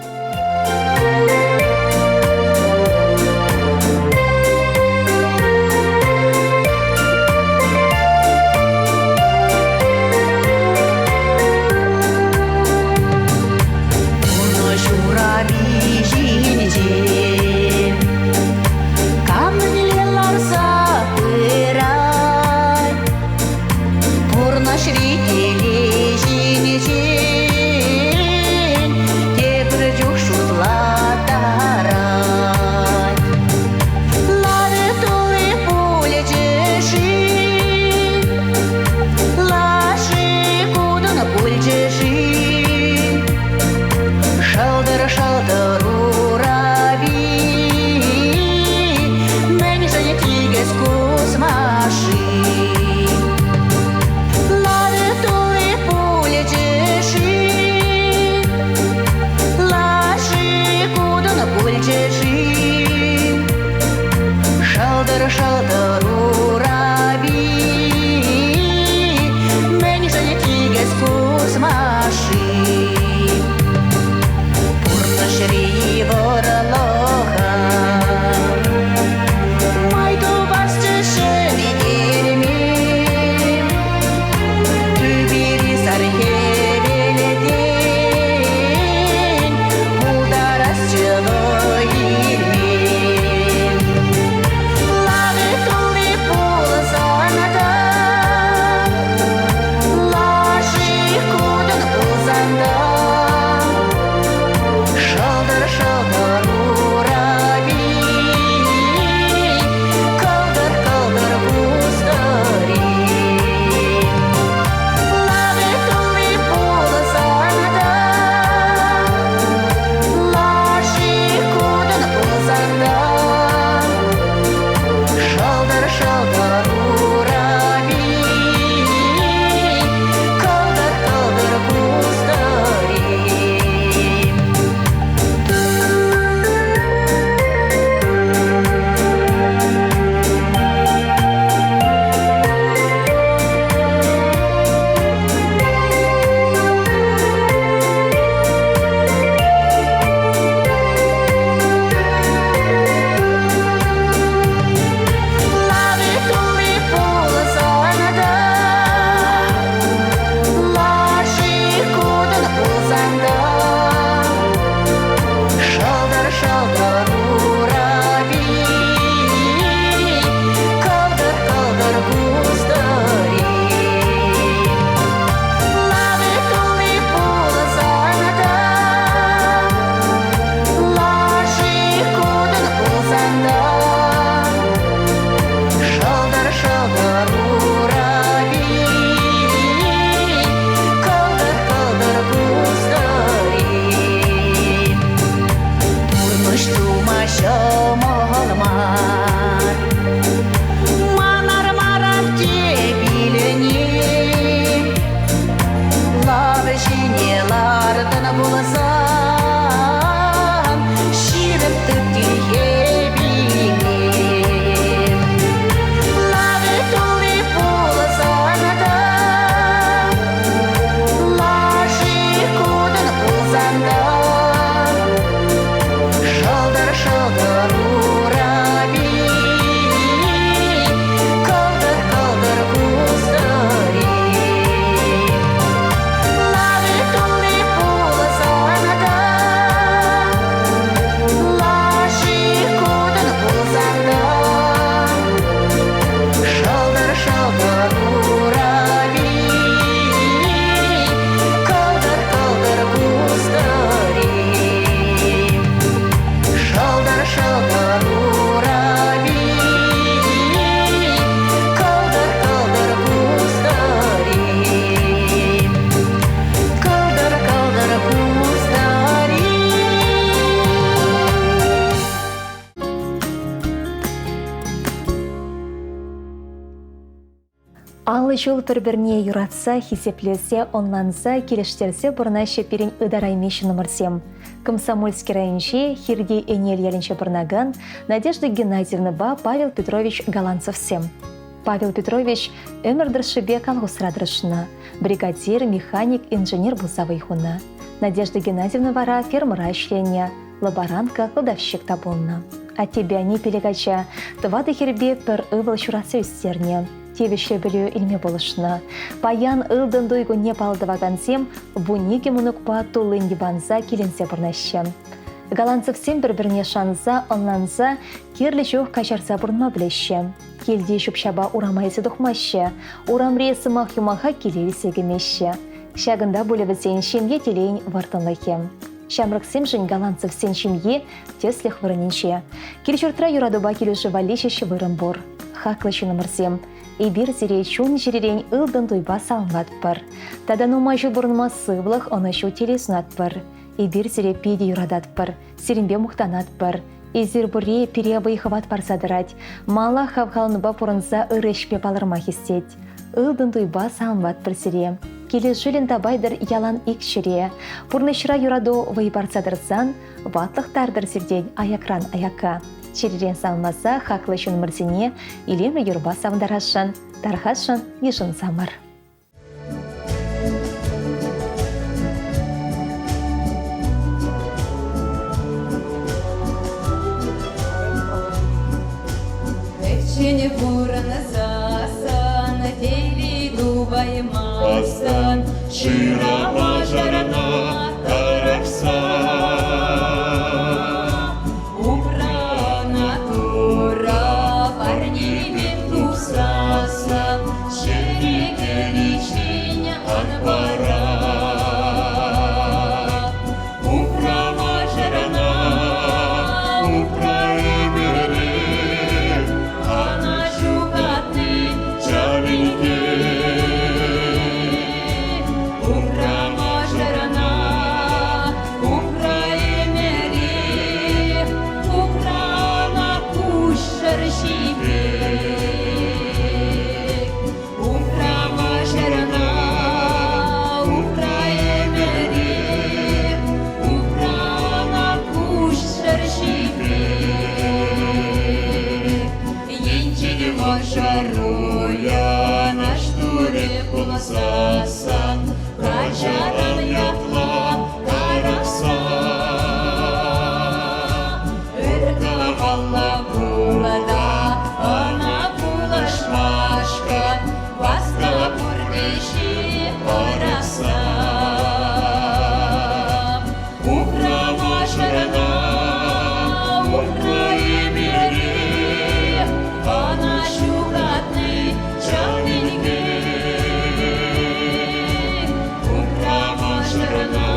Пурнӑҫ урапи ҫинче кам мӗнле ларса пырать, пурнӑҫри телей ҫинчен тепӗр чух. 50 ҫул пӗр-пӗрне юратса, хисеплесе, ӑнланса, килӗштерсе пурӑнаҫҫӗ пирӗн ытарайми ҫыннӑмӑрсем. Комсомольски районӗнчи Хирти Ӗнел ялӗнче пурӑнакан Надежда Геннадьевнӑпа Павел Петрович Голландцевсем. Павел Петрович ӗмӗр тӑршшӗпе колхозра тӑрӑшнӑ, бригадир, механик, инженер пулса вӑй хунӑ. Надежда Геннадьевна вара фермӑра ӗҫленӗ, лаборантка, кладовщик та пулнӑ. Аттепе анне пилӗк ача, тӑватӑ хӗрпе пӗр ывӑл ҫуратса ӳстернӗ. Тивӗҫлӗ пӗлӳ илме пулӑшнӑ. Паян ылтӑн туй кунне паллӑ тӑвакансем 12 мӑнукпа туллин йӑпанса киленсе пурӑнаҫҫӗ. Голландцевсем пӗр-пӗрне шанса, ӑнланса, кирлӗ чух каҫарса пурӑнма пӗлеҫҫӗ. Килти ҫӳп-ҫапа урама илсе тухмаҫҫӗ, урамри сӑмах-юмаха киле илсе кӗмеҫҫӗ. Ҫакӑнта пулӗ вӗсен ҫемье телейӗн вӑрттӑнлӑхӗ. Ҫамрӑксемшӗн Голландцевсен ҫемйи тӗслӗх вырӑнӗнче. Кил-ҫуртра юратупа килӗшӳ валли ҫеҫ вырӑн пур. Хаклӑ ҫыннӑмӑрсем, эпир сире чун-чӗререн ылтӑн туйпа саламлатпӑр. Тата нумай ҫул пурӑнма сывлӑх, ӑнӑҫу, телей сунатпӑр. Эпир сире питӗ юрататпӑр, сирӗнпе мухтанатпӑр. Эсир пурри пире вӑй-хӑват парса тӑрать, мала хавхаланупа пурӑнса ырӑ ӗҫпе палӑрма хистет. Ылтӑн туйпа саламлатпӑр сире. Килӗшӳллӗн тапайтӑр ялан ик чӗре. Пурнӑҫра юрату вӑй парса тӑрсан ватлӑх тартӑр сиртен аякран аякка. Чӗререн саламласа хаклӑ ҫыннӑмӑрсене илемлӗ юрпа савӑнтарасшӑн, тархасшӑн йышӑнсамӑр. Пӗччен пурӑнсассӑн телей тупаймастӑн. Шырама жарана тарӑхса. Упрана Турӑ парнипе тупсассӑн ҫӗре кӗриччен ан пара. Упрама жарана, упра ӗмӗре, Ана ҫухатни чавинке. Упрама жарана, упра ӗмӗре, упрана куҫ шӑрҫипе. Упрама жарана, упра ӗмӗре, упрана куҫ шӑрҫипе. Енчен мӑшӑруя наш турӗ пулсассӑн, качаран ятла тарӑхса. Ыр кӑмӑллӑ пулӑ та ӑна пулӑшмашкӑн васка пурте ҫи пӑрахса. Упрама шырана, упра ӗмӗре, ӑна ҫухатни чӑн инкек. Упрама шырана,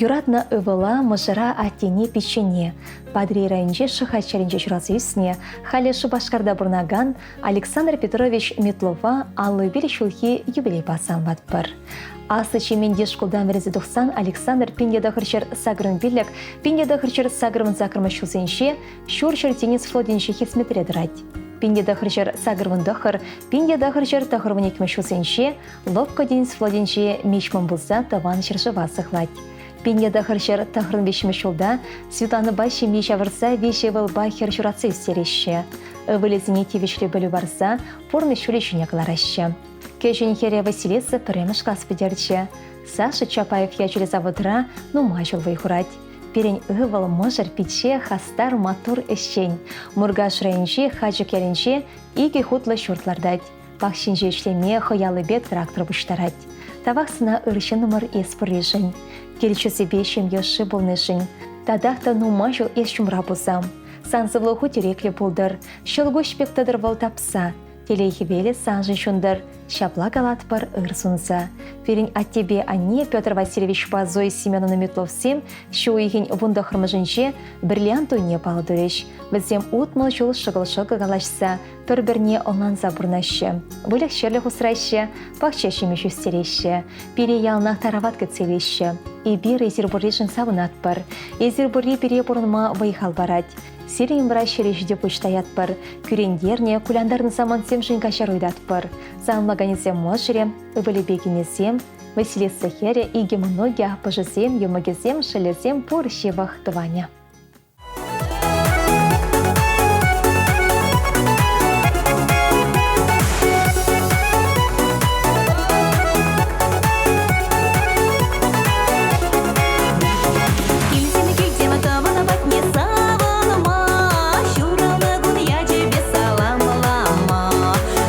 Юратнӑ ывӑла, мӑшӑра, аттене, пиччене Патӑрьел районӗнчи Шӑхач ялӗнче ҫуралса ӳснӗ, халӗ Шупашкарта пурӑнакан Александр Петрович Метлова 55 ҫулхи юбилейпа саламлатпӑр. Аслӑ Чементи шкултан вӗренсе тухсан Александр 1985 1988 ҫулсенче Ҫурҫӗр тинӗс флотӗнчи хӗсметре тӑрать. 1989 1992 ҫулсенче Лӑпкӑ тинӗс флотӗнче мичман пулса тӑван ҫӗршыва сыхлать. 1993 ҫулта Светланӑпа ҫемье ҫавӑрса виҫӗ ывӑлпа хӗр ҫуратса ӳстереҫҫӗ. Ывӑлӗсене тивӗҫлӗ пӗлӳ парса пурнӑҫ ҫулӗ ҫине кӑлараҫҫӗ. Кӗҫӗн хӗре Василиса пӗрремӗш класс пӗтерчӗ. Саша Чапаев ячӗллӗ заводра нумай ҫул вӑй хурать. Пирӗн ывӑл, мӑшӑр, пичче, хастар, маттур ӗҫчен. Муркаш районӗнчи Хачӑк ялӗнче икӗ хутлӑ ҫурт лартать. Пахчинче ӗҫлеме хӑй аллипе трактор пуҫтарать. Тавах сана ыр ҫыннӑмӑр эс пурришӗн, кил-чысӗпе ҫемье ӑшши пулнишӗн. Татах та нумай ҫул эс ҫумра пулсам. Сан сывлӑху тӗреклӗ пултӑр, ҫӑлкуҫ пек тӑтӑр вӑл тапса. Телей хӗвелӗ саншӑн ҫунтӑр, ҫапла калатпӑр ыр сунса. Пирӗн аттепе анне Петр Васильевичпа Зоя Семеновна Метловсем ҫу уйӑхӗн 19-мӗшӗнче бриллиант туйне паллӑ турӗҫ. Вӗсем 60 ҫул шӑкӑл-шӑкӑл калаҫса, пӗр-пӗрне ӑнланса пурӑнаҫҫӗ. Выльӑх-чӗрлӗх усраҫҫӗ, пахча ҫимӗҫ ӳстереҫҫӗ. Пире яланах тарават кӗтсе илеҫҫӗ. Эпир эсир пурришӗн савӑнатпӑр. Эсир пурри пире пурӑнма вӑй-хал парать. Сирӗн умра ҫӗре ҫити пуҫ таятпӑр. Кӳрентернӗ, кулянтарнӑ самантсемшӗн каҫару ыйтатпӑр. Саламлаканӗсем мӑшӑрӗ, ывӑлӗпе кинӗсем, Василиса хӗрӗ, икӗ мӑнукӗ, аппӑшӗсем, йӑмӑкӗсем, шӑллӗсем пур ҫывӑх тӑванӗ. Килсем, килсем тӑван патне савӑнма, ҫуралнӑ кун ячӗпе саламлама,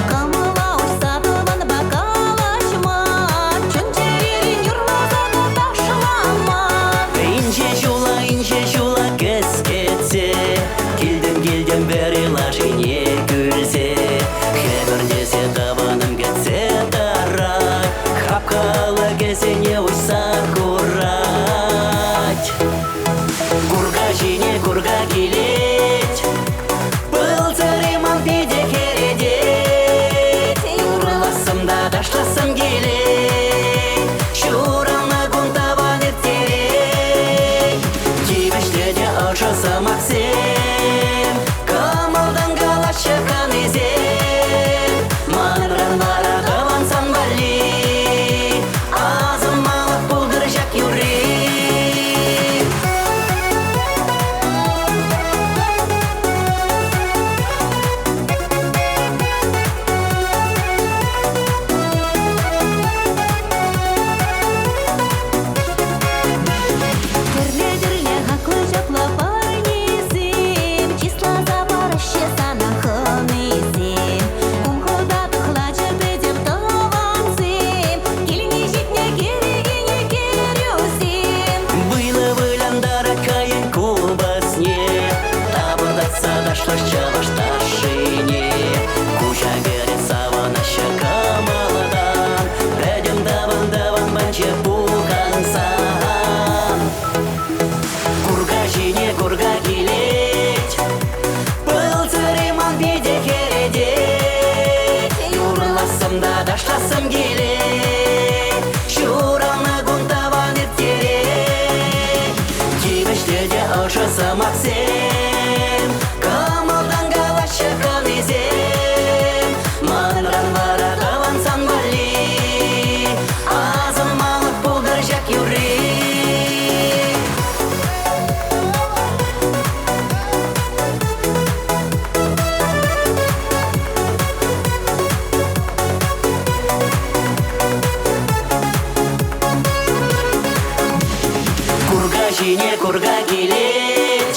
кӑмӑла уҫса тӑванпа калаҫма, чун-чӗререн юрласа та ташлама. Инҫе ҫула, инҫе ҫула кӗскетсе Килтӗм, килтӗм вӗри лашине кӳлсе Хӗпӗртесе тӑванӑм кӗтсе тӑрать Хапха алӑкӗсене уҫса хурать Курка ҫине курка килет Пыл сӑри ман питӗ хӗретет Юрлассӑм та ташлассӑм килет Ҫуралнӑ кун тӑван ирттерет Тивӗҫлӗ те ӑшӑ сӑмахсем Кӑмӑлтан калаҫҫӗ хӑнисем Манран вара тӑван сан валли Асӑнмалӑх пултӑр ҫак юрри. Тӗрлӗ-тӗрлӗ хаклӑ чаплӑ парнесем чысласа параҫҫӗ сана хӑнисем. Кум-хӑта тӑхлачӑ пӗтӗм тӑвансем, килне ҫитнӗ кӗрекене кӗрӳсем. Вылӑ вылянтарать хӑйӗн купӑсне, Тапӑртатса ташлать чӑваш ташшине. Куҫа кӗрет савӑнаҫҫӗ кӑмӑлтан, Пӗтӗм тӑван-тӑван панчӗ пухӑнсан. Курка ҫине курка килет, Пыл сӑри ман питӗ хӗретет. Юрлассӑм та ташлассӑм килет, Ҫуралнӑ кун тӑван ирттерет. Тивӗҫлӗ те ӑшӑ сӑмахсем, Кӑмӑлтан калаҫҫӗ хӑнисем. Манран вара тӑван сан валли Асӑнмалӑх пултӑр ҫак юрри. Курка ҫине курка килет,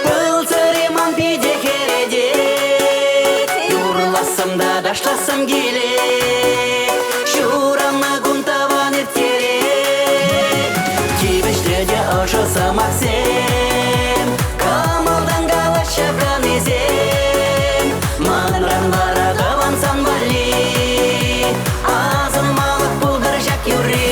Пыл сӑри ман питӗ хӗретет. Юрлассӑм та ташлассӑм килет, Ҫуралнӑ кун тӑван ирттерет. Тивӗҫлӗ те ӑшӑ сӑмахсем, Кӑмӑлтан калаҫҫӗ хӑнисем. Манран вара тӑван сан валли Асӑнмалӑх пултӑр ҫак юрри.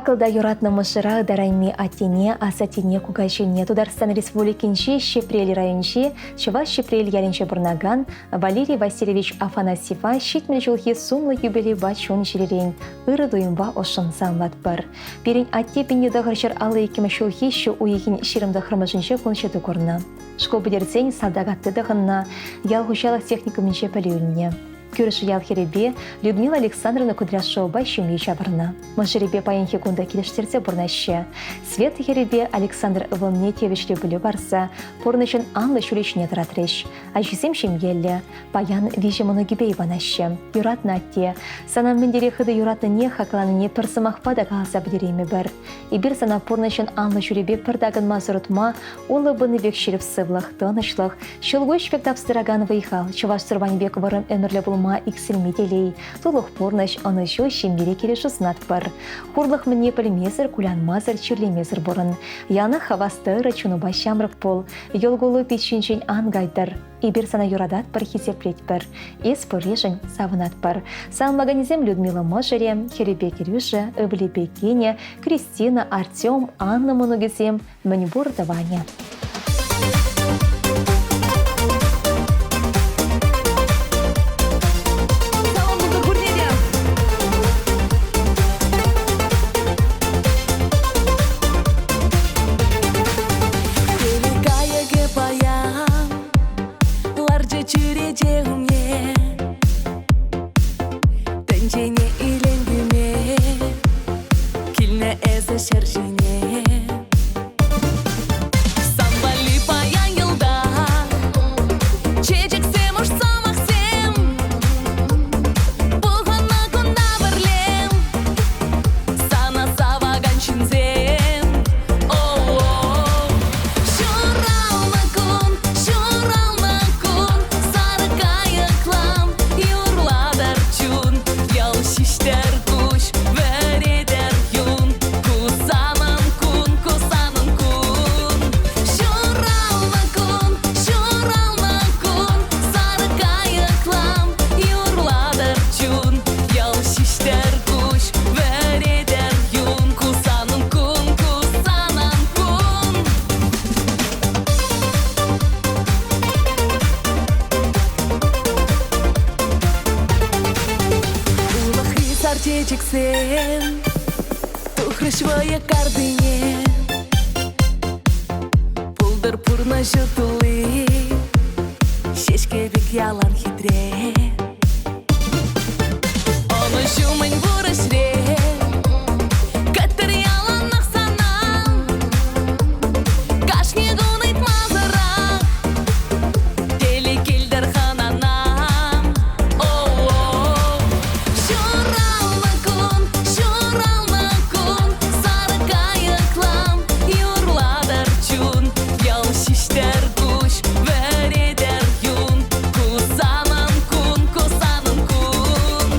Хаклӑ та юратнӑ мӑшӑра ытарайми аттене, асаттене, кукаҫине Тутарстан Республикинчи Ҫӗпрел районӗнчи Чӑваш Ҫӗпрел ялӗнче пурӑнакан Валерий Васильевич Афанасьева 70 ҫулхи сумлӑ юбилейпа чун-чӗререн ырӑ туйӑмпа ӑшшӑн саламлатпӑр. Пирӗн атте 1952 ҫулхи ҫу уйӑхӗн 29-мӗшӗнче кун ҫути курнӑ. Шкул пӗтерсен салтак атти тӑхӑннӑ, ял хуҫалӑх техникумӗнче пӗлӳ илнӗ. Кӳршӗ ял хӗрӗпе Людмила Александровна Кудряшовӑпа ҫемье ҫавӑрнӑ. Мӑшӑрӗпе паянхи кун та килӗштерсе пурӑнаҫҫӗ. Света хӗрӗпе Александр ывӑлне тивӗҫлӗ пӗлӳ парса пурнӑҫӑн анлӑ ҫулӗ ҫине тӑратрӗҫ. Ачисем ҫемьеллӗ. Паян виҫӗ мӑнукӗпе йӑпанаҫҫӗ. Юратнӑ атте, сана мӗн тери хытӑ юратнине хакланине пӗр сӑмахпа та каласа пӗтереймӗпӗр. Эпир сана пурнӑҫӑн анлӑ ҫулӗпе пӗр такӑнмасӑр утма, улӑ пынӑ пек ҫирӗп сывлӑх, тӑнӑҫлӑх, ҫӑлкуҫ пек тапса тӑракан вӑй-хал, чӑваш сурпанӗ пек вӑрӑм ӗмӗрлӗ пулма иксӗлми телей, тулӑх пурнӑҫ, ӑнӑҫу, ҫемьере килӗшӳ сунатпӑр. Хурлӑх мӗнне пӗлмесӗр, кулянмасӑр, чирлемесӗр пурӑн. Яланах хавас тӑрӑ, чунупа ҫамрӑк пул. Йӑл-кулу пит ҫинчен ан кайтӑр. Эпир сана юрататпӑр, хисеплетпӗр. Эс пурришӗн савӑнатпӑр. Саламлаканӗсем Людмила мӑшӑрӗ, хӗрӗпе кӗрӳшӗ, ывӑлӗпе кинӗ, Кристина, Артем, Анна мӑнукӗсем, мӗнпур тӑванӗ. Салам пултӑр пурне те! Телей кайӑкӗ паян ларчӗ чӳрече умне. Тӗнчене илем кӳме килнӗ эсӗ ҫӗр ҫине. Сан валли паян йӑлтах чечексем, уш сӑмахсем. Пухӑннӑ кунта пӗрле сана савакан ҫынсем. О-о-о. Ҫуралнӑ кун, ҫуралнӑ кун, сар кайӑклам юрлатӑр чун. Ял ҫиҫтӗр куҫ, вӗретӗр юн. Ку санӑн кун, ку санӑн кун. Ҫуралнӑ кун, ҫуралнӑ кун, сар кайӑклам юрлатӑр чун. Ял ҫиҫтӗр куҫ, вӗретӗр юн. Ку санӑн кун, ку санӑн кун. Улӑхри сар чечексем тухрӗҫ вӑйӑ картине. Пултӑр пурнӑҫу тулли, ҫеҫке пек ялан хитре. Ӑнӑҫу мӗн пур ӗҫре, кӗттӗр яланах сана. Кашни кун ыйтмасӑрах телей килтӗр хӑнана. О-о-о. Ҫуралнӑ кун, ҫуралнӑ кун, сар кайӑклам юрлатӑр чун. Ял ҫиҫтӗр куҫ, вӗретӗр юн. Ку санӑн кун, ку санӑн кун.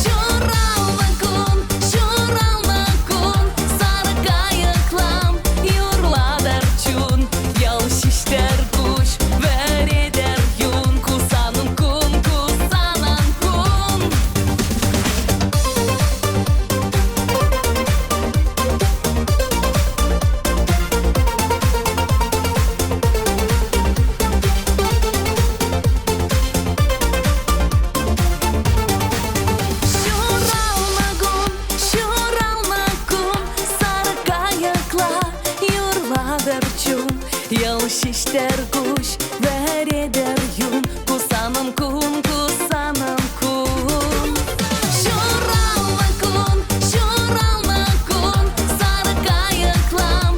Ҫуралнӑ кун, ҫуралнӑ кун, сар кайӑклам юрлатӑр чун. Ял ҫиҫтӗр куҫ, вӗретӗр юн. Ку санӑн кун, ку санӑн кун. Ҫуралнӑ кун, ҫуралнӑ кун, сар кайӑкла юрлатӑр чун. Йӑл ҫиҫтӗр куҫ, вӗретӗр юн. Ку санӑн кун, ку санӑн кун. Ҫуралнӑ кун, ҫуралнӑ кун, сар кайӑклам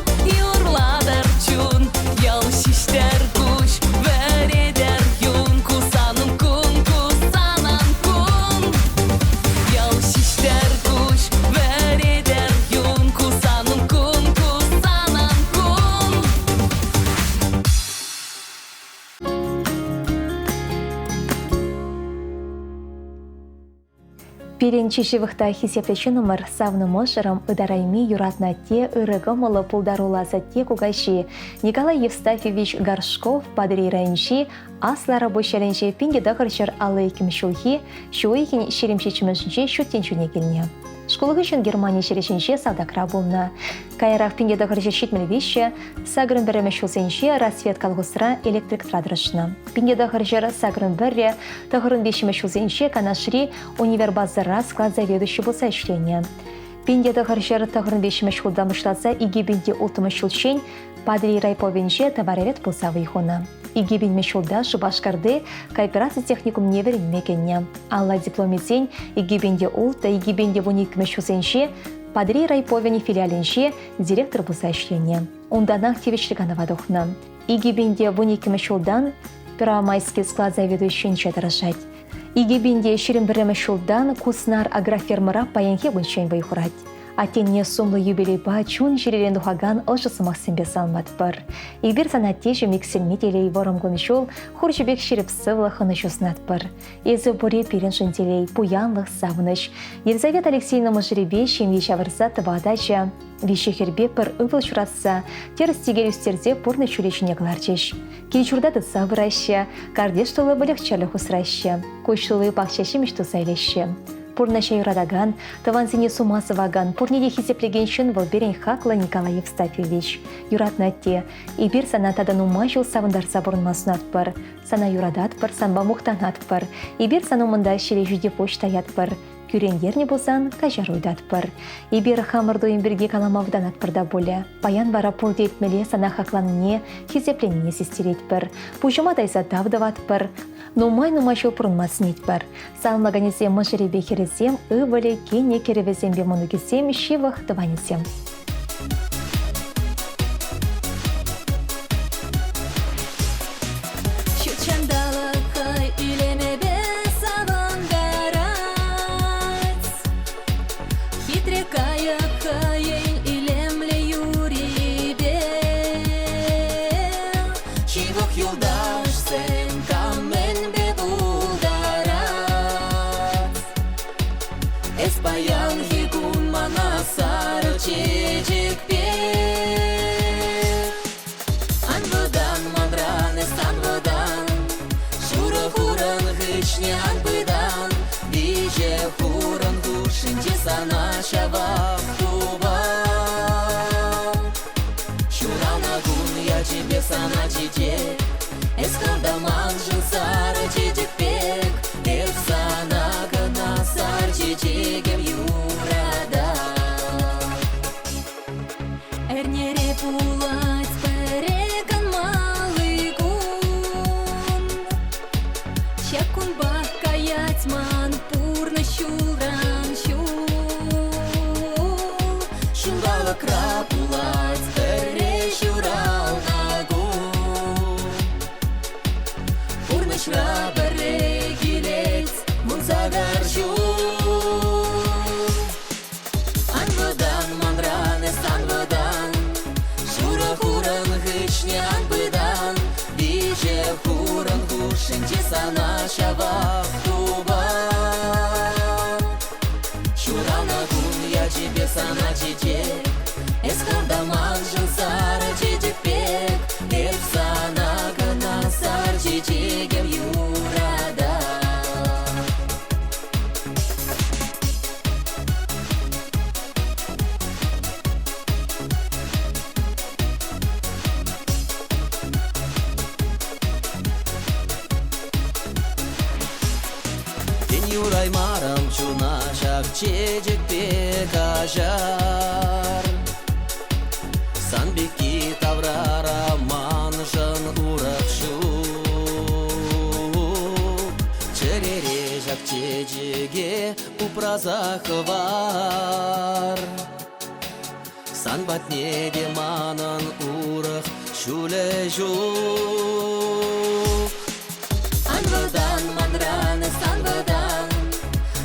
юрлатӑр чун. Йӑл ҫиҫтӗр куҫ, вӗретӗр юн. Ку санӑн кун, ку санӑн кун. Йӑл ҫиҫтӗр куҫ, вӗретӗр юн. Ку санӑн кун, ку санӑн кун. Пирӗн чи ҫывӑх та хисеплӗ ҫыннӑмӑр, савнӑ мӑшӑрӑм, ытарайми юратнӑ атте, ырӑ кӑмӑллӑ, пултаруллӑ асатте кукаҫи Николай Евстафьевич Горшков Патӑрьел районӗнчи Аслӑ Арапуҫ ялӗнче 1952 ҫулхи ҫу уйӑхӗн 27-мӗшӗнче ҫут тӗнчене килнӗ. Шкул хыҫҫӑн Германи ҫӗрӗ ҫинче салтакра пулнӑ. Каярах 1973 сакӑрӑн пӗрремӗш ҫулсенче «Рассвет» колхозра электрикра тӑрӑшнӑ. 1981 тӑхӑрӑн виҫҫӗмӗш ҫулсенче Канашри универбазӑра склад заведующи пулса ӗҫленӗ. 1993 ҫултан пуҫласа 2006 ҫулччен Патӑрьел райповӗнче товаровед пулса вӑй хунӑ. 2000 ҫулта Шупашкарти коопераци техникумне вӗренме кӗнӗ. Алла дипломӗсен 2006-2012 ҫулсенче Патӑрьел райповӗн филиалӗнче директор пулса ӗҫленӗ. Унтанах тивӗҫлӗ канӑва тухнӑ. 2012 ҫултан Первомайский склад заведующинче тӑрӑшать. 2021 ҫултан Куснар агрофермӑра паянхи кунччен вӑй хурать. Аттене сумлӑ юбилейпа чун-чӗререн тухакан ӑшӑ сӑмахсемпе саламлатпӑр. Эпир сана аттеҫӗм иксӗлми телей вӑрӑм кун-ҫул, хурҫӑ пек ҫирӗп сывлӑх ӑнӑҫу сунатпӑр. Эсӗ пурри пирӗншӗн телей, пуянлӑх, савӑнӑҫ. Елизавета Алексеевна мӑшӑрӗпе ҫемье ҫавӑрса тӑватӑ ача, виҫӗ хӗрпе пӗр ывӑл ҫуратса, тӗрӗс-тӗкел ӳстерсе пурнӑҫ ҫулӗ ҫине кӑларчӗҫ. Кил-ҫурта тытса пыраҫҫӗ, картиш тулли выльӑх-чӗрлӗх усраҫҫӗ, куҫ тулли пахча ҫимӗҫ туса илеҫҫӗ. Пурнӑҫа юратакан, тӑвансене сума сӑвакан, пурне те хисеплекен ҫын вӑл пирӗн хаклӑ Николай Евстафьевич. Юратнӑ атте, эпир сана тата нумай ҫул савӑнтарса пурӑнма сунатпӑр. Сана юрататпӑр, санпа мухтанатпӑр. Эпир сан умӑнта ҫӗре ҫити пуҫ таятпӑр. Кӳрентернӗ пулсан каҫару ыйтатпӑр. Эпир хамӑр туйӑм пирки калама вӑтанатпӑр та пулӗ. Паян вара пурте илтмелле сана хакланине, хисепленине систеретпӗр. Пуҫӑма тайса тав тӑватпӑр. Нумай-нумай ҫул пурӑнма сӗнетпӗр. Саламлаканӗсем мӑшӑрӗпе хӗрӗсем, ывӑлӗ, кинӗ, кӗрӗвӗсемпе мӑнукӗсем, ҫывӑх тӑванӗсем. Ҫутҫанталӑк хӑй илемӗпе савӑнтарать. Хитре кайӑк хӑйӗн илемлӗ юррипе. Ҫывӑх юлташсем кам мӗнпе пултарать. Эс паянхи кун мана сарӑ чечек пек. Ан вӑтан манран, эс ан вӑтан, Шурӑ хурӑн хыҫне ан пытан, Виҫӗ хурӑн хушшинче сана ҫавах тупам. Ҫуралнӑ кун ячӗпе сана чечек, Эс хӑв та маншӑн сарӑ чечек пек, Эп сана кӑна сар чечекӗм юратап. Эрнере пулать пӗрре канмалли кун. Ҫак кунпах каять ман пурнӑҫ ҫулран ҫул. Ҫулталӑкра пулать пӗрре ҫуралнӑ кун. Пурнӑҫра пӗрре килет 18 ҫул. Ан вӑтан манран, эс ан вӑтан, Шурӑ хурӑн хыҫне ан пытан, Виҫӗ хурӑн хушшинче сана ҫавах тупам. Ҫуралнӑ кун ячӗпе сана чечек, Эс хӑв та маншӑн сарӑ чечек пек, Эп сана кӑна сар чечекӗм юратап. Тен юраймарӑм чуна ҫак чечекпе каҫар. Сан пекки таврара маншӑн урӑх ҫук. Чӗрере ҫак чечеке упраса хӑвар. Сан патне те манӑн урӑх ҫулӗ ҫук. Ан вӑтан манран, эс ан вӑтан,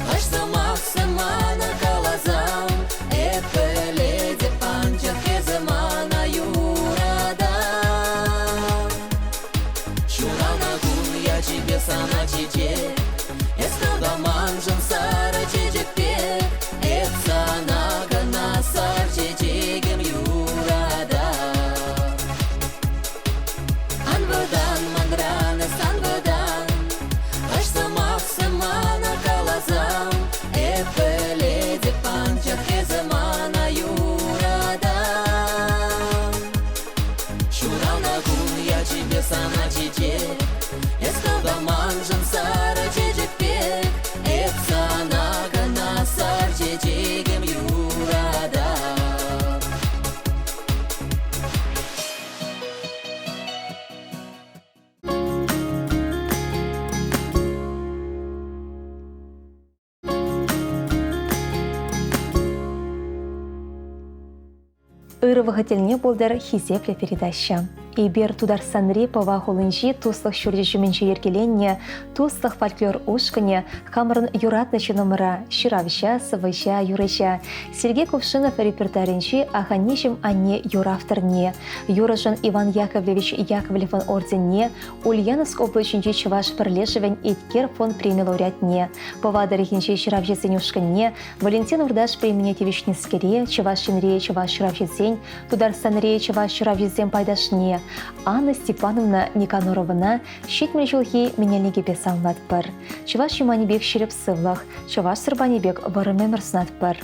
Хӑш сӑмахсем мана каласан, Эп пӗлетӗп, анчах эсӗ мана юратан. Ҫуралнӑ кун ячӗпе сана чечек, Эс хӑв та маншӑн сарӑ чечек пек, Эп сана кӑна сар чечекӗм юратап. Ан Ырӑ вӑхӑт тӗлне пултӑр хисеплӗ передача. Эпир Тутарстанри Пӑва хулинчи Туслӑх ҫурчӗ ҫумӗнче йӗркеленнӗ Туслӑх фольклор ушкӑнӗ хамӑрӑн юратнӑ ҫыннӑмӑра, ҫыравҫа, сӑвӑҫа, юрӑҫа Сергей Кувшинов репертуарӗнчи Аханеҫӗм анне юр авторне, юрӑшӑн Иван Яковлевич Яковлевӑн орденне, Ульяновск облаҫӗнчи чӑваш пӗрлешӗвӗн Еткер фонд преми лауреатне, Пӑва тӑрӑхӗнчи ҫыравҫӑсен ушкӑнне Валентин Урдаш премине тивӗҫнӗскере Чӑваш Енри чӑваш ҫыравҫисен, Тутарстанри чӑваш ҫыравҫисен пайташне Анна Степановна Никаноровӑна 70 ҫулхи менелникӗпе саламлатпӑр. Чӑваш юманӗ пек ҫирӗп сывлӑх, чӑваш сурпанӗ пек вӑрӑм ӗмӗр сунатпӑр.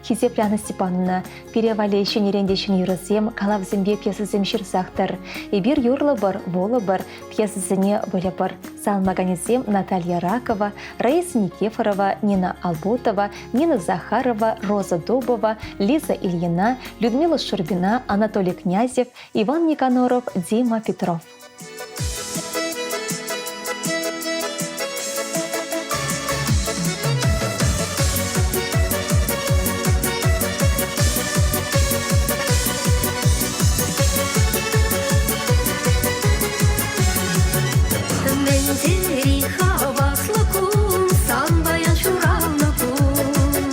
Хисеплӗ Анна Степановна, пире валли ҫӗнӗрен те ҫӗнӗ юрӑсем, калавсемпе пьесӑсем ҫырсах тӑр. Эпир юрлӑпӑр, вулӑпӑр, пьесӑсене выльӑпӑр. Саламлаканӗсем Наталья Ракова, Раиса Никифорова, Нина Албутова, Нина Захарова, Роза Дубова, Лиза Ильина, Людмила Шурбина, Анатолий Князев, Иван Никаноров, Дима Петров. Мӗн тери хаваслӑ кун, сан паян ҫуралнӑ кун.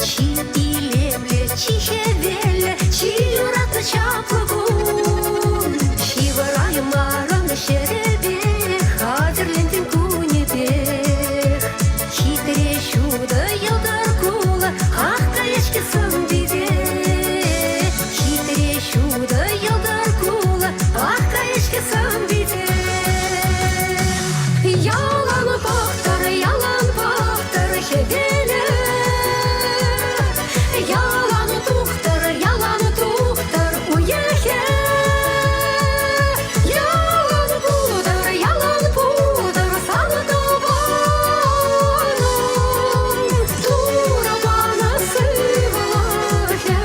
Чи илемлӗ, чи хӗвеллӗ, чи юратнӑ чаплӑ кун. Ҫывӑраймарӑн ҫӗрӗпе, хатӗрлентӗн кунӗпех. Хитре ҫутӑ йӑлтӑр кулӑ, ах каять-ҫке сӑн-пите. Хитре ҫутӑ йӑлтӑр кулӑ, ах каять-ҫке сӑн-пите. Ялан пӑхтӑр, ялан пӑхтӑр хӗвелӗ. Ялан тухтӑр, ялан тухтӑр уйӑхӗ. Ялан пултӑр, ялан пултӑр сан тӑванӑм. Турӑ панӑ сывлӑхӗ.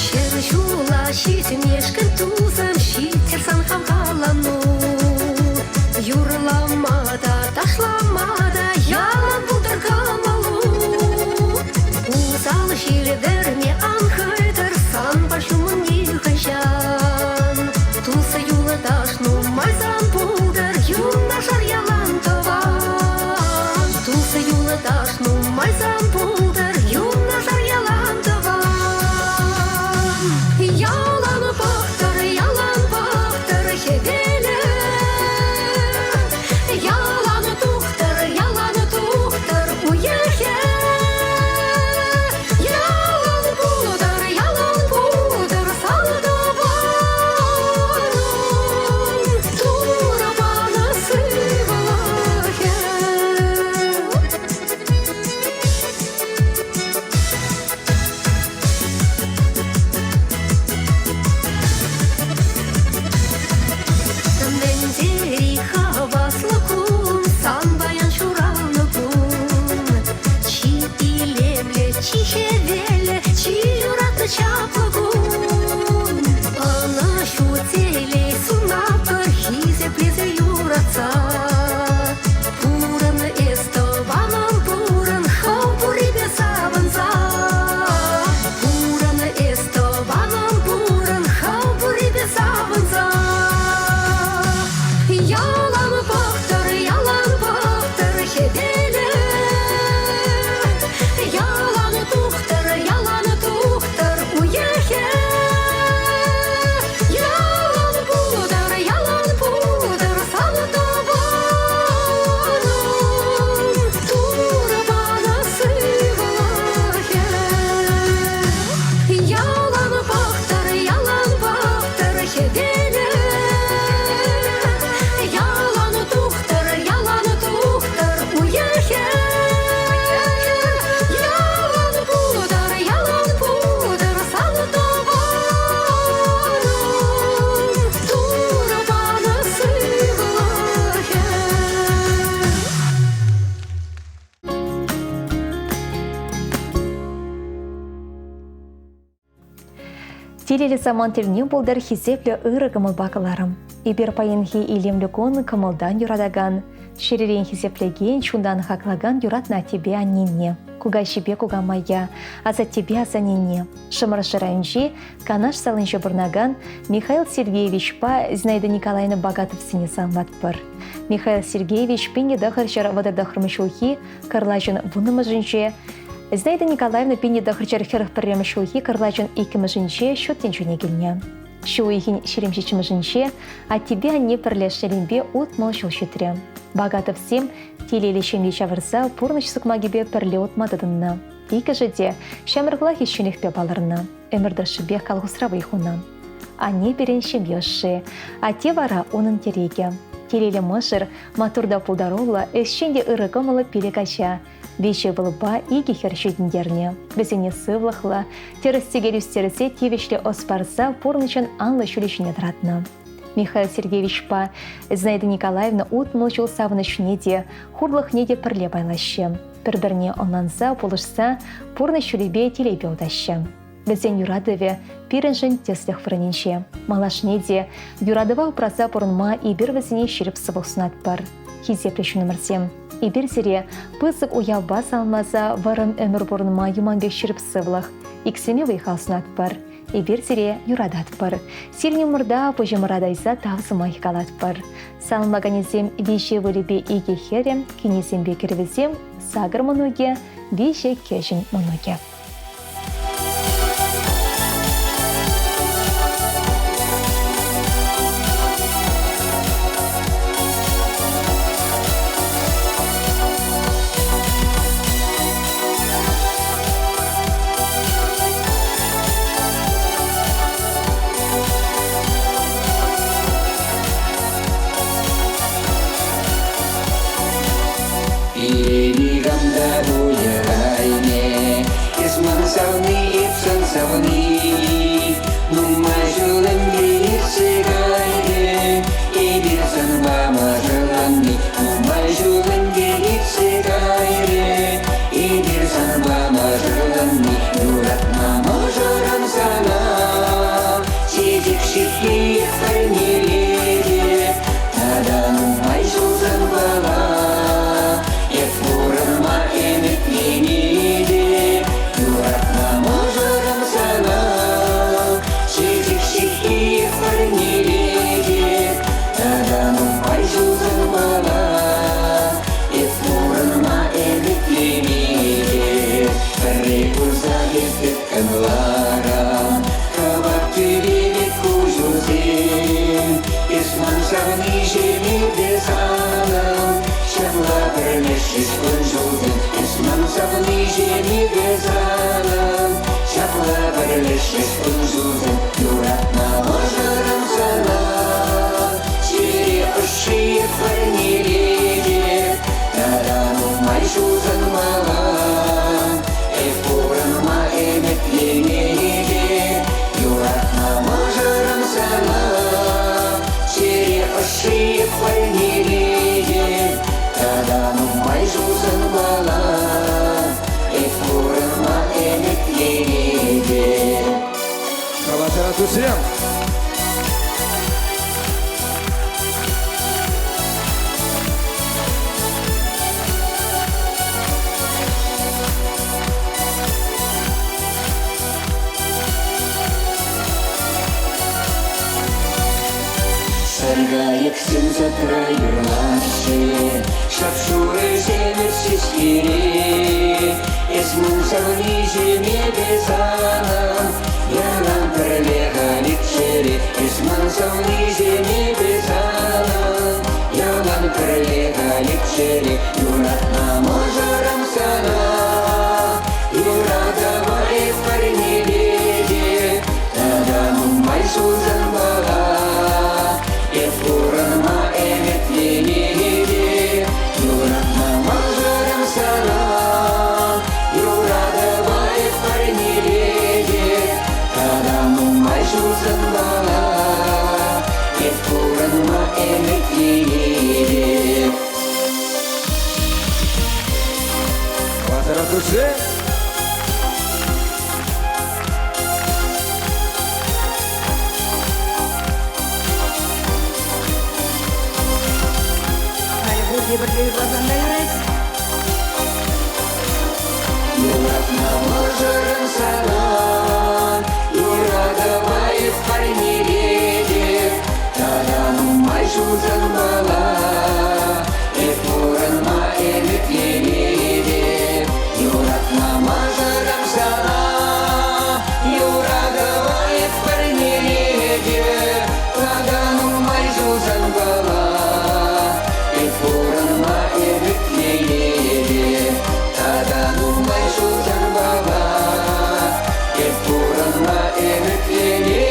Ҫӗр ҫула ҫитмешкӗн тусӑм ҫиттӗр сан хавхалану. Юрлама та, ташлама та ялан пултӑр кӑмӑлу. Усал ҫил-вӗрме ан хӑйтӑр санпа ҫумӑн нихӑҫан. Тус юлташ нумай сан пултӑр, юнашар ялан тӑван. Тус юлташ нумай сан пултӑр, юнашар ялан тӑван. Ялан пӑхтӑр, ялан пӑхтӑр хӗвелӗ. Ялан тухтӑр, ялан тухтӑр уйӑхӗ. Ялан пултӑр, ялан пултӑр сан тӑванӑм. Турӑ панӑ сывлӑхӗ. Мӗн тери хаваслӑ кун, сан паян ҫуралнӑ кун. Чи илемлӗ, чи хӗвеллӗ, чи юратнӑ чаплӑ кун. Ӑнӑҫу, телей сунатпӑр хисеплесе юратса. Пурӑн эс, тӑванӑм, пурӑн, хӑв пуррипе савӑнса. Пурӑн эс, тӑванӑм, пурӑн, хӑв пуррипе савӑнса. Ялан пӑхтӑр, ялан пӑхтӑр хӗвелӗ. Ялан тухтӑр, ялан тухтӑр уйӑхӗ. Ялан пултӑр, ялан пултӑр сан тӑванӑм. Турӑ панӑ сывлӑхӗ. Ялан пӑхтӑр, ялан пӑхтӑр хӗвелӗ. Ялан тухтӑр, ялан тухтӑр уйӑхӗ. Ялан пултӑр, ялан пултӑр сан тӑванӑм. Турӑ панӑ сывлӑхӗ. Телейлӗ самант тӗлне пултӑр хисеплӗ ырӑ кӑмӑлпа кӑларӑм. Эпир паянхи илемлӗ кун кӑмӑлтан юратакан. Чӗререн хисеплекен, чунтан хаклакан юратнӑ аттепе аннене, кукаҫипе кукамая, асаттепе асаннене, Шӑмӑршӑ районӗнчи Канаш салинче пурӑнакан Михаил Сергеевичпа Зинаида Николаевна Богатовсене саламлатпӑр. Михаил Сергеевич 1939 ҫулхи кӑрлачӑн вуннӑмӗшӗнче, Зинаида Николаевна 1941 ҫулхи кӑрлачӑн иккӗмӗшӗнче ҫут тӗнчене килнӗ. Ҫу уйӑхӗн 27-мӗшӗнче аттепе анне пӗрлешнӗренпе 60 ҫул ҫитрӗ. Богатовсем телейлӗ ҫемье ҫавӑрса пурнӑҫ сукмакӗпе пӗрле утма тытӑннӑ. Иккӗшӗ те ҫамрӑклах ӗҫченлӗхпе палӑрнӑ. Ӗмӗр тӑршшӗпех колхозра вӑй хунӑ. Анне пирӗн ҫемье ӑшши, атте вара унӑн тӗрекӗ. Телейлӗ мӑшӑр, маттур та пултаруллӑ, ӗҫчен те ырӑ кӑмӑллӑ пилӗк ача. Виҫӗ ывӑлпа икӗ хӗр ҫитӗнтернӗ. Вӗсене сывлӑхлӑ, тӗрӗс-тӗкел ӳстерсе тивӗҫлӗ ӑс парса пурнӑҫӑн анлӑ ҫулӗ ҫине тӑратнӑ. Михаил Сергеевичпа Зинаида Николаевна 60 ҫул савӑнӑҫне те, хурлӑхне те пӗрле пайлаҫҫӗ. Пӗр-пӗрне ӑнланса, пулӑшса пурнӑҫ ҫулӗпе телейпе утаҫҫӗ. Вӗсен юратӑвӗ пирӗншӗн тӗслӗх вырӑнӗнче. Малашне те юратӑва упраса пурӑнма эпир вӗсене ҫирӗп сывлӑх сунатпӑр. Хисеплӗ ҫыннӑмӑрсем, эпир сире пысӑк уявпа саламласа вӑрӑм ӗмӗр пурӑнма юман пек ҫирӗп сывлӑх, иксӗлми вӑй-хал сунатпӑр. Эпир сире юрататпӑр. Сирӗн умӑрта пуҫӑмӑра тайса тав сӑмахӗ калатпӑр. Саламлаканӗсем виҫӗ ывӑлӗпе икӗ хӗрӗ, кинӗсемпе кӗрӗвӗсем, сакӑр мӑнукӗ, виҫӗ кӗҫӗн мӑнукӗ. Пире никам та пулӗ Эс ман савни, эп сан савни. Нумай ҫул ӗнтӗ иртсе кайрӗ, Эпир санпа мӑшӑрланни. Нумай ҫул ӗнтӗ иртсе кайрӗ, Эпир санпа мӑшӑрланни. Юратма мӑшӑрӑм сана, Чечек ҫыххи парнелетӗп. Тата нумай ҫул санпала Эп пурӑнма ӗмӗтленетӗп. Юратма мӑшӑрӑм сана, Чечек ҫыххи парнелетӗп. Тата нумай ҫул санпала Эп пурӑнма ӗмӗтленетӗп. Пӗрре курса эп тыткӑнларӑм, Кӑвак тӳпе пек куҫусем. Эс ман савниҫӗм эпӗ санӑн, Ҫапла пӗрлешрӗҫ кун-ҫулсем. Эс ман савниҫӗм эпӗ санӑн, Ҫапла пӗрлешрӗҫ кун-ҫулсем. Юратнӑ мӑшӑрӑм сана, Чӗре ӑшши парнелетӗп. Тата нумай ҫулсан мала, Эп пурӑнма ӗмӗтленетӗп. Юратнӑ мӑшӑрӑм сана, Чӗре ӑшши парнелетӗп. Тата нумай ҫулсан мала, Эп пурӑнма ӗмӗтленетӗп. Калаҫара туссем! Саркайӑксем садра юрлаҫҫӗ, Шап-шурӑ ҫемӗр ҫеҫкере. Эс ман савниҫӗм, эпӗ санӑн, Ялан пӗрле халиччӗре. Эс ман савниҫӗм, эпӗ санӑн, Ялан пӗрле халиччӗре. Юратнӑ мӑшӑрӑм сана, Юратӑва эп парнелетӗп. Тата нумай ҫултанпала Эп пурӑнма ӗмӗтленетӗп. Юратнӑ мӑшӑрӑм сана, Юратӑва эп парнелетӗп. Тата нумай ҫултанпала Эп пурӑнма ӗмӗтленетӗп. Хватера души! Халь Пурте пӗрле юрласан та юрать. Юратнӑ мӑшӑрӑм сана, юратӑва эп парнелетӗп. Тата нумай ҫул санпала эп пурӑнма ӗмӗтленетӗп. Юратнӑ мӑшӑрӑм сана, юратӑва эп парнелетӗп. Тата нумай ҫул санпала эп пурӑнма ӗмӗтленетӗп. Тата нумай ҫул санпала эп пурӑнма ӗмӗтленетӗп.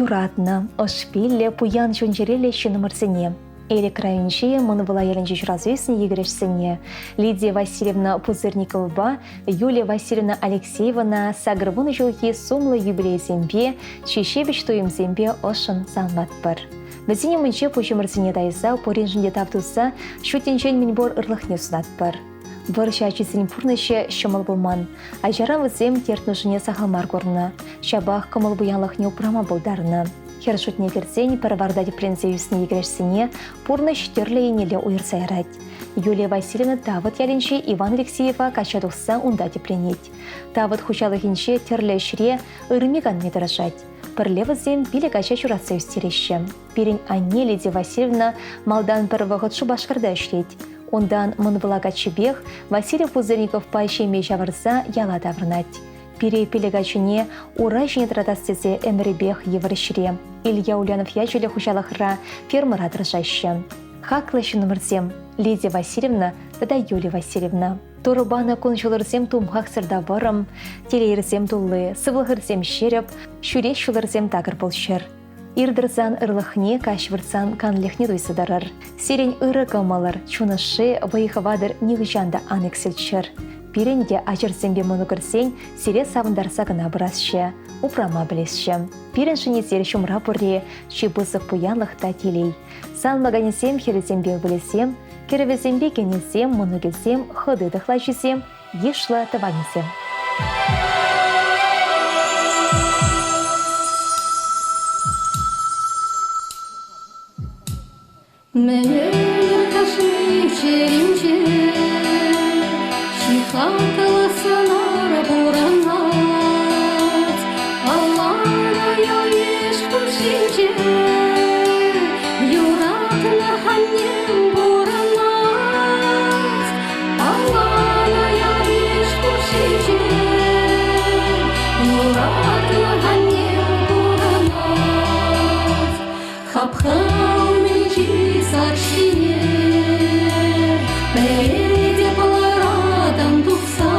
Юратнӑ, ӑшпиллӗ, пуян чун-чӗреллӗ ҫыннӑмӑрсене, Элӗк районӗнчи Мӑн Вӑла ялӗнче ҫуралса ӳснӗ йӗкӗрешсене Лидия Васильевна Пузырниковӑпа Юлия Васильевна Алексеевана 80 ҫулхи сумлӑ юбилейсемпе, чи ҫепӗҫ туйӑмсемпе ӑшшӑн саламлатпӑр. Вӗсен умӗнче пуҫӑмӑрсене тайса, пуриншӗн те тав туса ҫут тӗнчен мӗнпур ырлӑхне сунатпӑр. Вӑрҫӑ ачисен пурнӑҫӗ ҫӑмӑл пулман. Ачаран вӗсем терт-нушине сахал мар курнӑ. Ҫапах кӑмӑл пуянлӑхне упрама пултарнӑ. Хӗр шутне кӗрсен пӗр варта тӗпленсе ӳснӗ йӗкӗрешсене пурнӑҫ тӗрлӗ еннелле уйӑрса ярать. Юлия Васильевна Тавӑт ялӗнчи Иван Алексеева качча тухса унта тӗпленет. Тавӑт хуҫалӑхӗнче тӗрлӗ ӗҫре ырми-канми тӑрӑшать. Пӗрле вӗсем пилӗк ача ҫуратса ӳстереҫҫӗ. Пирӗн анне Лидия Васильевна малтан пӗр вӑхӑт Шупашкарта ӗҫлет. Унтан Мӑн Вӑла каччипех Василий Пузырниковпа ҫемье ҫавӑрса яла таврӑнать. Пире пилӗк ачине ура ҫине тӑратас тесе ӗмӗрӗпех йывӑр ӗҫре, Илья Ульянов ячӗллӗ хуҫалӑхра, фермӑра тӑрӑшаҫҫӗ. Хаклӑ ҫыннӑмӑрсем, Лидия Васильевна тата Юлия Васильевна. Турӑ панӑ кун-ҫулӑрсем тумхахсӑр та вӑрӑм, телейӗрсем тулли, сывлӑхӑрсем ҫирӗп, ҫӳрес ҫулӑрсем такӑр пулччӑр. Ир тӑрсан ырлӑхне, каҫ выртсан канлӗхне туйса тӑрӑр. Сирӗн ырӑ кӑмӑлӑр, чун ӑшши, вӑй-хӑватӑр нихӑҫан та ан иксӗлччӗр. Пирӗн те ачӑрсемпе мӑнукӑрсен сире савӑнтарса кӑна пырасчӗ, упрама пӗлесчӗ. Пирӗншӗн эсир ҫумра пурри чи пысӑк пуянлӑх та телей. Сан мӑканӗсем хӗрӗсемпе ывӑлӗсем, кӗрӗвӗсемпе кинӗсем, мӑнукӗсем, хӑти тӑхлачисем, йышлӑ тӑванӗсем. Мӗн кашни чӗринче чи хаклӑ сӑнар пурӑнать. Палланӑ ял-йыш хушшинче юратнӑ аннем пурӑнать. Палланӑ ял-йыш хушшинче юратнӑ аннем пурӑнать. Хапха умӗнчи сак ҫине пӗлетӗп ларатӑн тухса.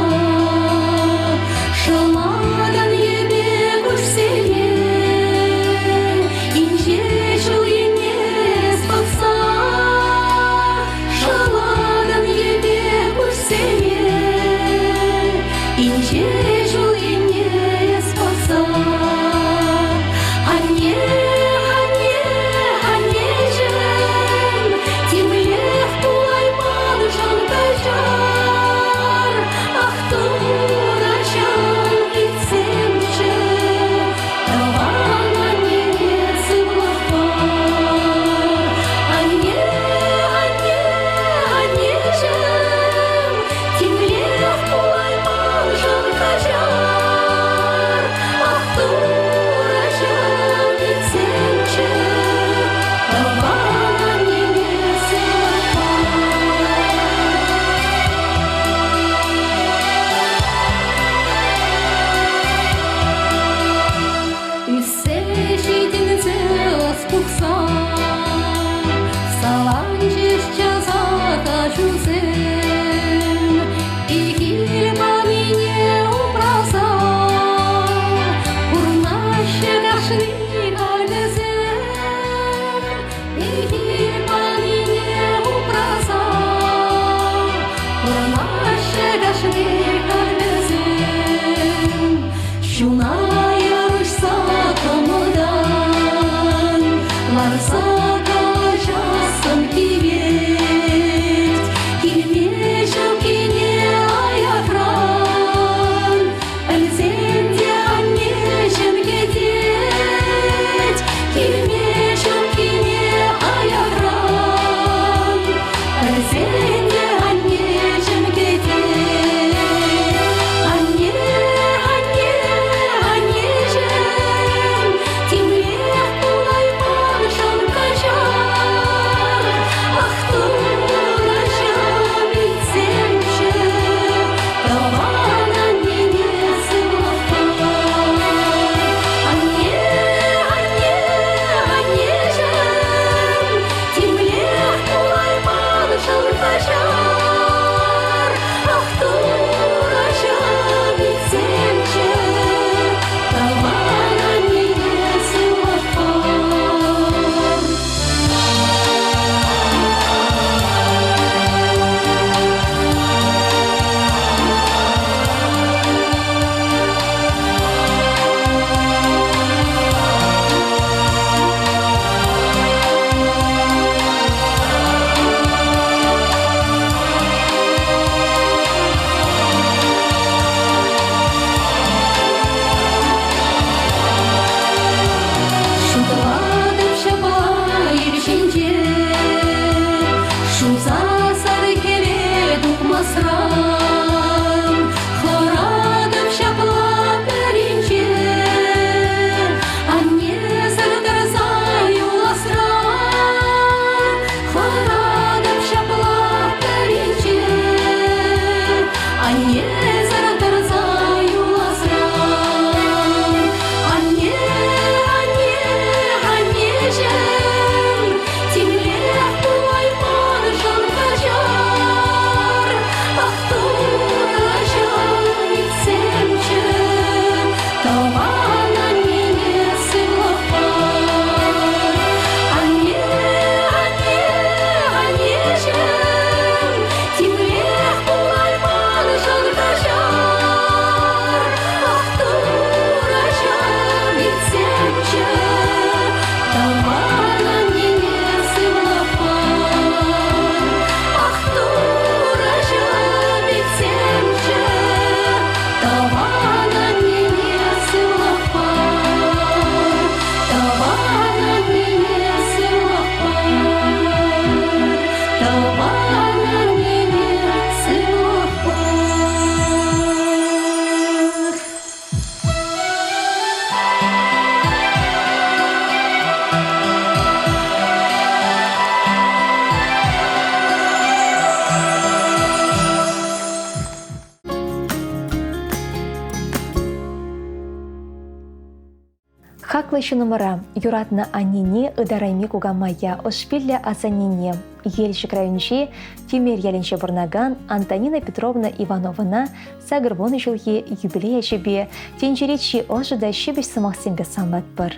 Хаклӑ ҫыннӑмӑра, юратнӑ аннене ытарайми кукамая, ӑшпиллӗ асаннене, Елчӗк районӗнчи Тӳмер ялӗнче пурӑнакан Антонина Петровна Ивановӑна 80 ҫулхи юбилей ячӗпе тӗнчери чи ӑшӑ та ҫепӗҫ сӑмахсемпе саламлатпӑр.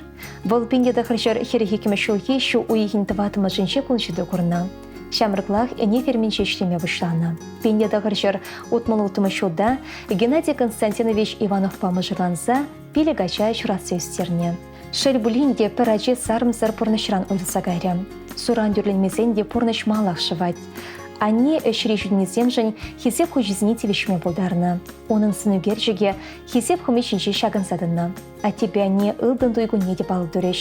Вӑл 1942 ҫулхи ҫу уйӑхӗн тӑваттӑмӗшӗнче кун ҫути курнӑ. Ҫамрӑклах ӗне ферминче ӗҫлеме пуҫланӑ. 1966 ҫулта Геннадий Константинович Ивановпа мӑшӑрланса пилӗк ача ҫуратса ӳстернӗ. Шел пулин те, пӗр ачи сарӑмсӑр пурнӑҫран уйрӑлса кайрӗ. Суран тӳрленмесен те пурнӑҫ малах шӑвать. Анне ӗҫри ҫитӗнӳсемшӗн хисеп хучӗсене тивӗҫме пултарнӑ. Унӑн сӑнӳкерчӗкӗ хисеп хӑми ҫинче ҫакӑнса тӑнӑ. Аттепе анне ылтӑн туй кунне те паллӑ турӗҫ.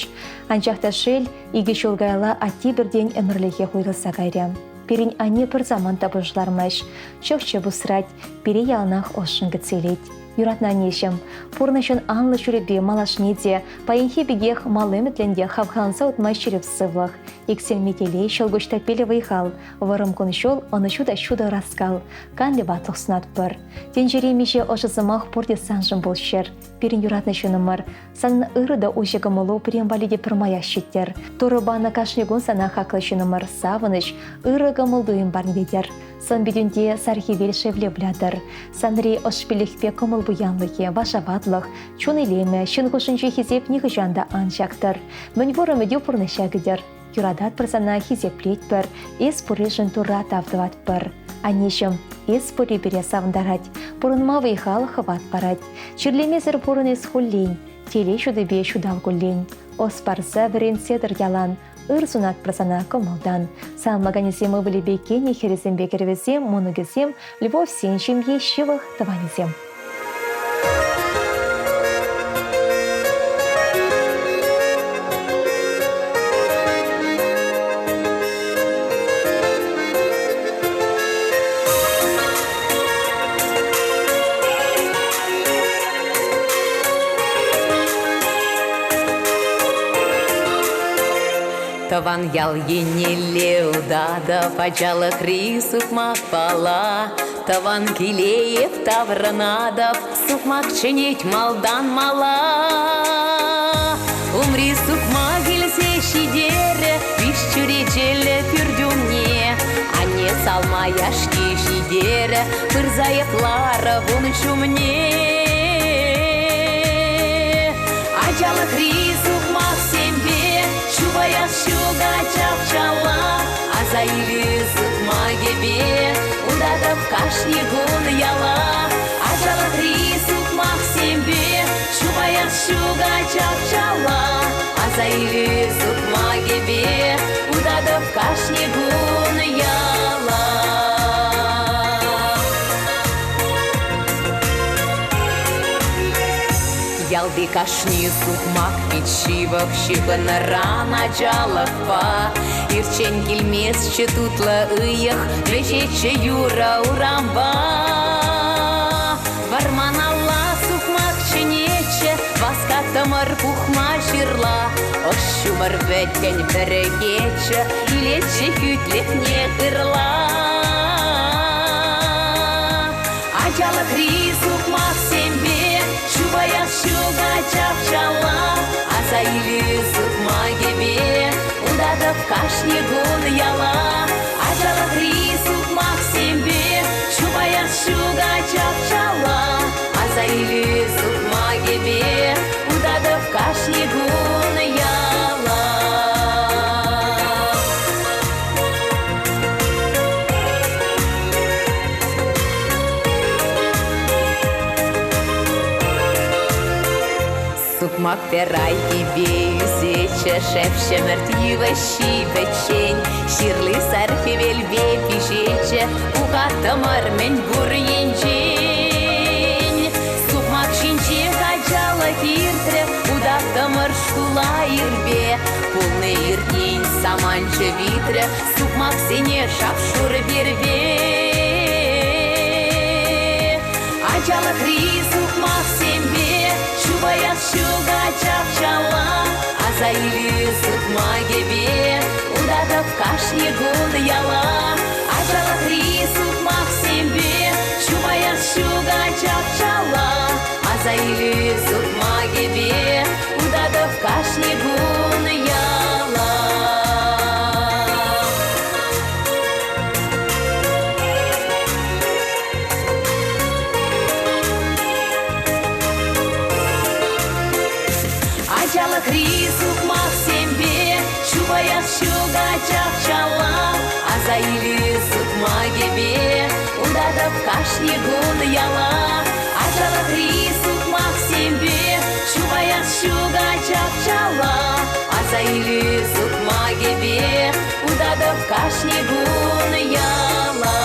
Анчах та шел, икӗ ҫул каялла атте пиртен ӗмӗрлӗхех уйрӑлса кайрӗ. Пирӗн анне пӗр самант та пушӑ лармасть. Чӑх-чӗп усрать, пире яланах ӑшшӑн кӗтсе илет. Юратнӑ аннеҫӗм, пурнӑҫӑн анлӑ ҫулӗпе малашне те паянхи пекех мал ӗмӗтлӗн те хавхаланса утма ҫирӗп сывлӑх, иксӗлми телей, ҫӑлкуҫ таппиллӗ вӑй-хал, вӑрӑм кун-ҫул, ӑнӑҫу та ҫутӑ ӑраскал, канлӗ ватлӑх сунатпӑр. Тӗнчере миҫе ӑшӑ сӑмах пурте саншӑн пулччӑр. Пирӗн юратнӑ ҫыннӑмӑр, санӑн ырӑ та уҫӑ кӑмӑлу пирӗн валли те пӗрмаях ҫиттӗр. Турӑ панӑ кашни кун сана хаклӑ ҫыннӑмӑр савӑнӑҫ, ырӑ кӑмӑл-туйӑм парнелетӗр. Сӑн-питӳнте сар хӗвел шевле вылятӑр. Санри ӑшпиллӗхпе кӑмӑл пуянлӑхӗ, вашаватлӑх, чун илемӗ, ҫын хушшинчи хисеп нихӑҫан та ан чактӑр. Мӗнпур ӗмӗтӳ пурнӑҫа кӗтӗр. Юрататпӑр сана, хисеплетпӗр, эс пурришӗн Турра тав тӑватпӑр. Аннеҫӗм, эс пурри пире савӑнтарать, пурӑнма вӑй-хал хӑват парать. Чирлемесӗр пурӑн эс хуллен, телей ҫутипе ҫутал куллен. Ӑс парса вӗрентсе тӑр ялан, ыр сунатпӑр сана кӑмӑлтан. Саламлаканӗсем ывӑлӗпе кинӗ, хӗрӗсемпе кӗрӗвӗсем, мӑнукӗсем, Львовсен ҫемйи, ҫывӑх тӑванӗсем. Тӑван ял еннелле утатӑп ачалӑхри сукмакпала. Тӑван киле эп таврӑнатӑп, сукмак чӗнет малтан мала. Умри сукмак илсе ҫитерӗ виҫ чӳречеллӗ пӳрт умне. Анне салма яшки ҫитерӗ, пырса эп ларӑп ун ҫумне. Ачалӑхри сукмаксемпе чупаяс ҫук ачапчалла, аса илӳ сукмакӗпе утатӑп кашни кун яла. Ачалӑхри сукмаксемпе чупаяс ҫук ачапчалла, аса илӳ сукмакӗпе утатӑп кашни кун яла. Ялти кашни сукмак пит ҫывӑх ҫыхӑнӑран ачалӑхпа. Ирччен килместчӗ тутлӑ ыйӑх, вӗҫетчӗ юрӑ урампа. Вӑрманалла сукмак чӗнетчӗ, васкаттӑмӑр пухма ҫырла. Ӑш ҫумӑр вӗттӗн пӗрӗхетчӗ, илетчӗ хӳтлӗхне ырла. Ачалӑхри сукмаксемпе чупаяс ҫук ачапчалла, аса илӳ сукмакӗпе утатӑп кашни кун яла. Ачалӑхри сукмаксемпе чупаяс ҫук ачапчалла, аса илӳ сукмакӗпе утатӑп кашни кун яла. Сукмак пӗр айккипе ӳсетчӗ шеп ҫӗмӗрт йывӑҫҫи пӗччен. Ҫырли сар хӗвелпе пиҫетчӗ, пухаттӑмӑр мӗнпур енчен. Сукмак ҫинче ачалӑх иртрӗ, утаттӑмӑр шкула ирпе. Пулнӑ иртнин саманчӗ витрӗ, сукмаксене шап-шурӑ пирпе. Ачалӑхри сукмаксемпе чупаяс ҫук ачапчалла, аса илӳ сукмакӗпе утатӑп кашни кун яла. Ачалӑхри сукмаксемпе чупаяс ҫук ачапчалла, аса илӳ сукмакӗпе утатӑп. чап-чала, аса илӳ сукмакӗпе утатӑп кашни кун яла. Ачалӑхри сукмаксемпе чупаяс ҫук ачапчала, аса илӳ сукмакӗпе утатӑп кашни кун яла.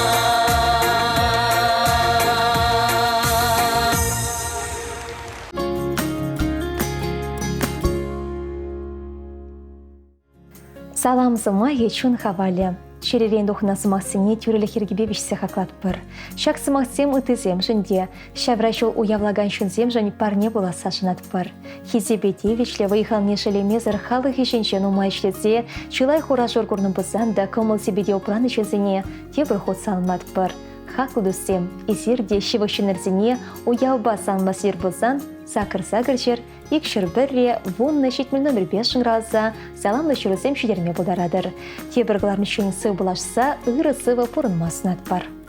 Салам сӑмахӗ чун хавалӗ. Чӗререн тухнӑ сӑмахсене тӳрӗлӗх йӗркипе виҫсе хаклатпӑр. Ҫак сӑмахсем ыттисемшӗн те, ҫавра ҫул уявлакан ҫынсемшӗн парне пуласса шанатпӑр. Хисепе тивӗҫлӗ вӑй-халне шеллемесӗр халӑх ӗҫӗнче нумай ӗҫлесе чылай хура-шур курнӑ пулсан та кӑмӑл-сипете упранӑ ҫынсене тепӗр хут саламлатпӑр. Хаклӑ туссем, эсир те ҫывӑх ҫыннӑрсене уявпа саламлас пулсан сакӑр-сакӑр ҫӗр 201-ре 10 70 номерпе шӑнкӑравласа саламлӑ ҫырусем ҫитерме пултаратӑр. Тепӗр кӑларӑмччен сывпуллашса ырӑ-сывӑ пурӑнма сунатпӑр.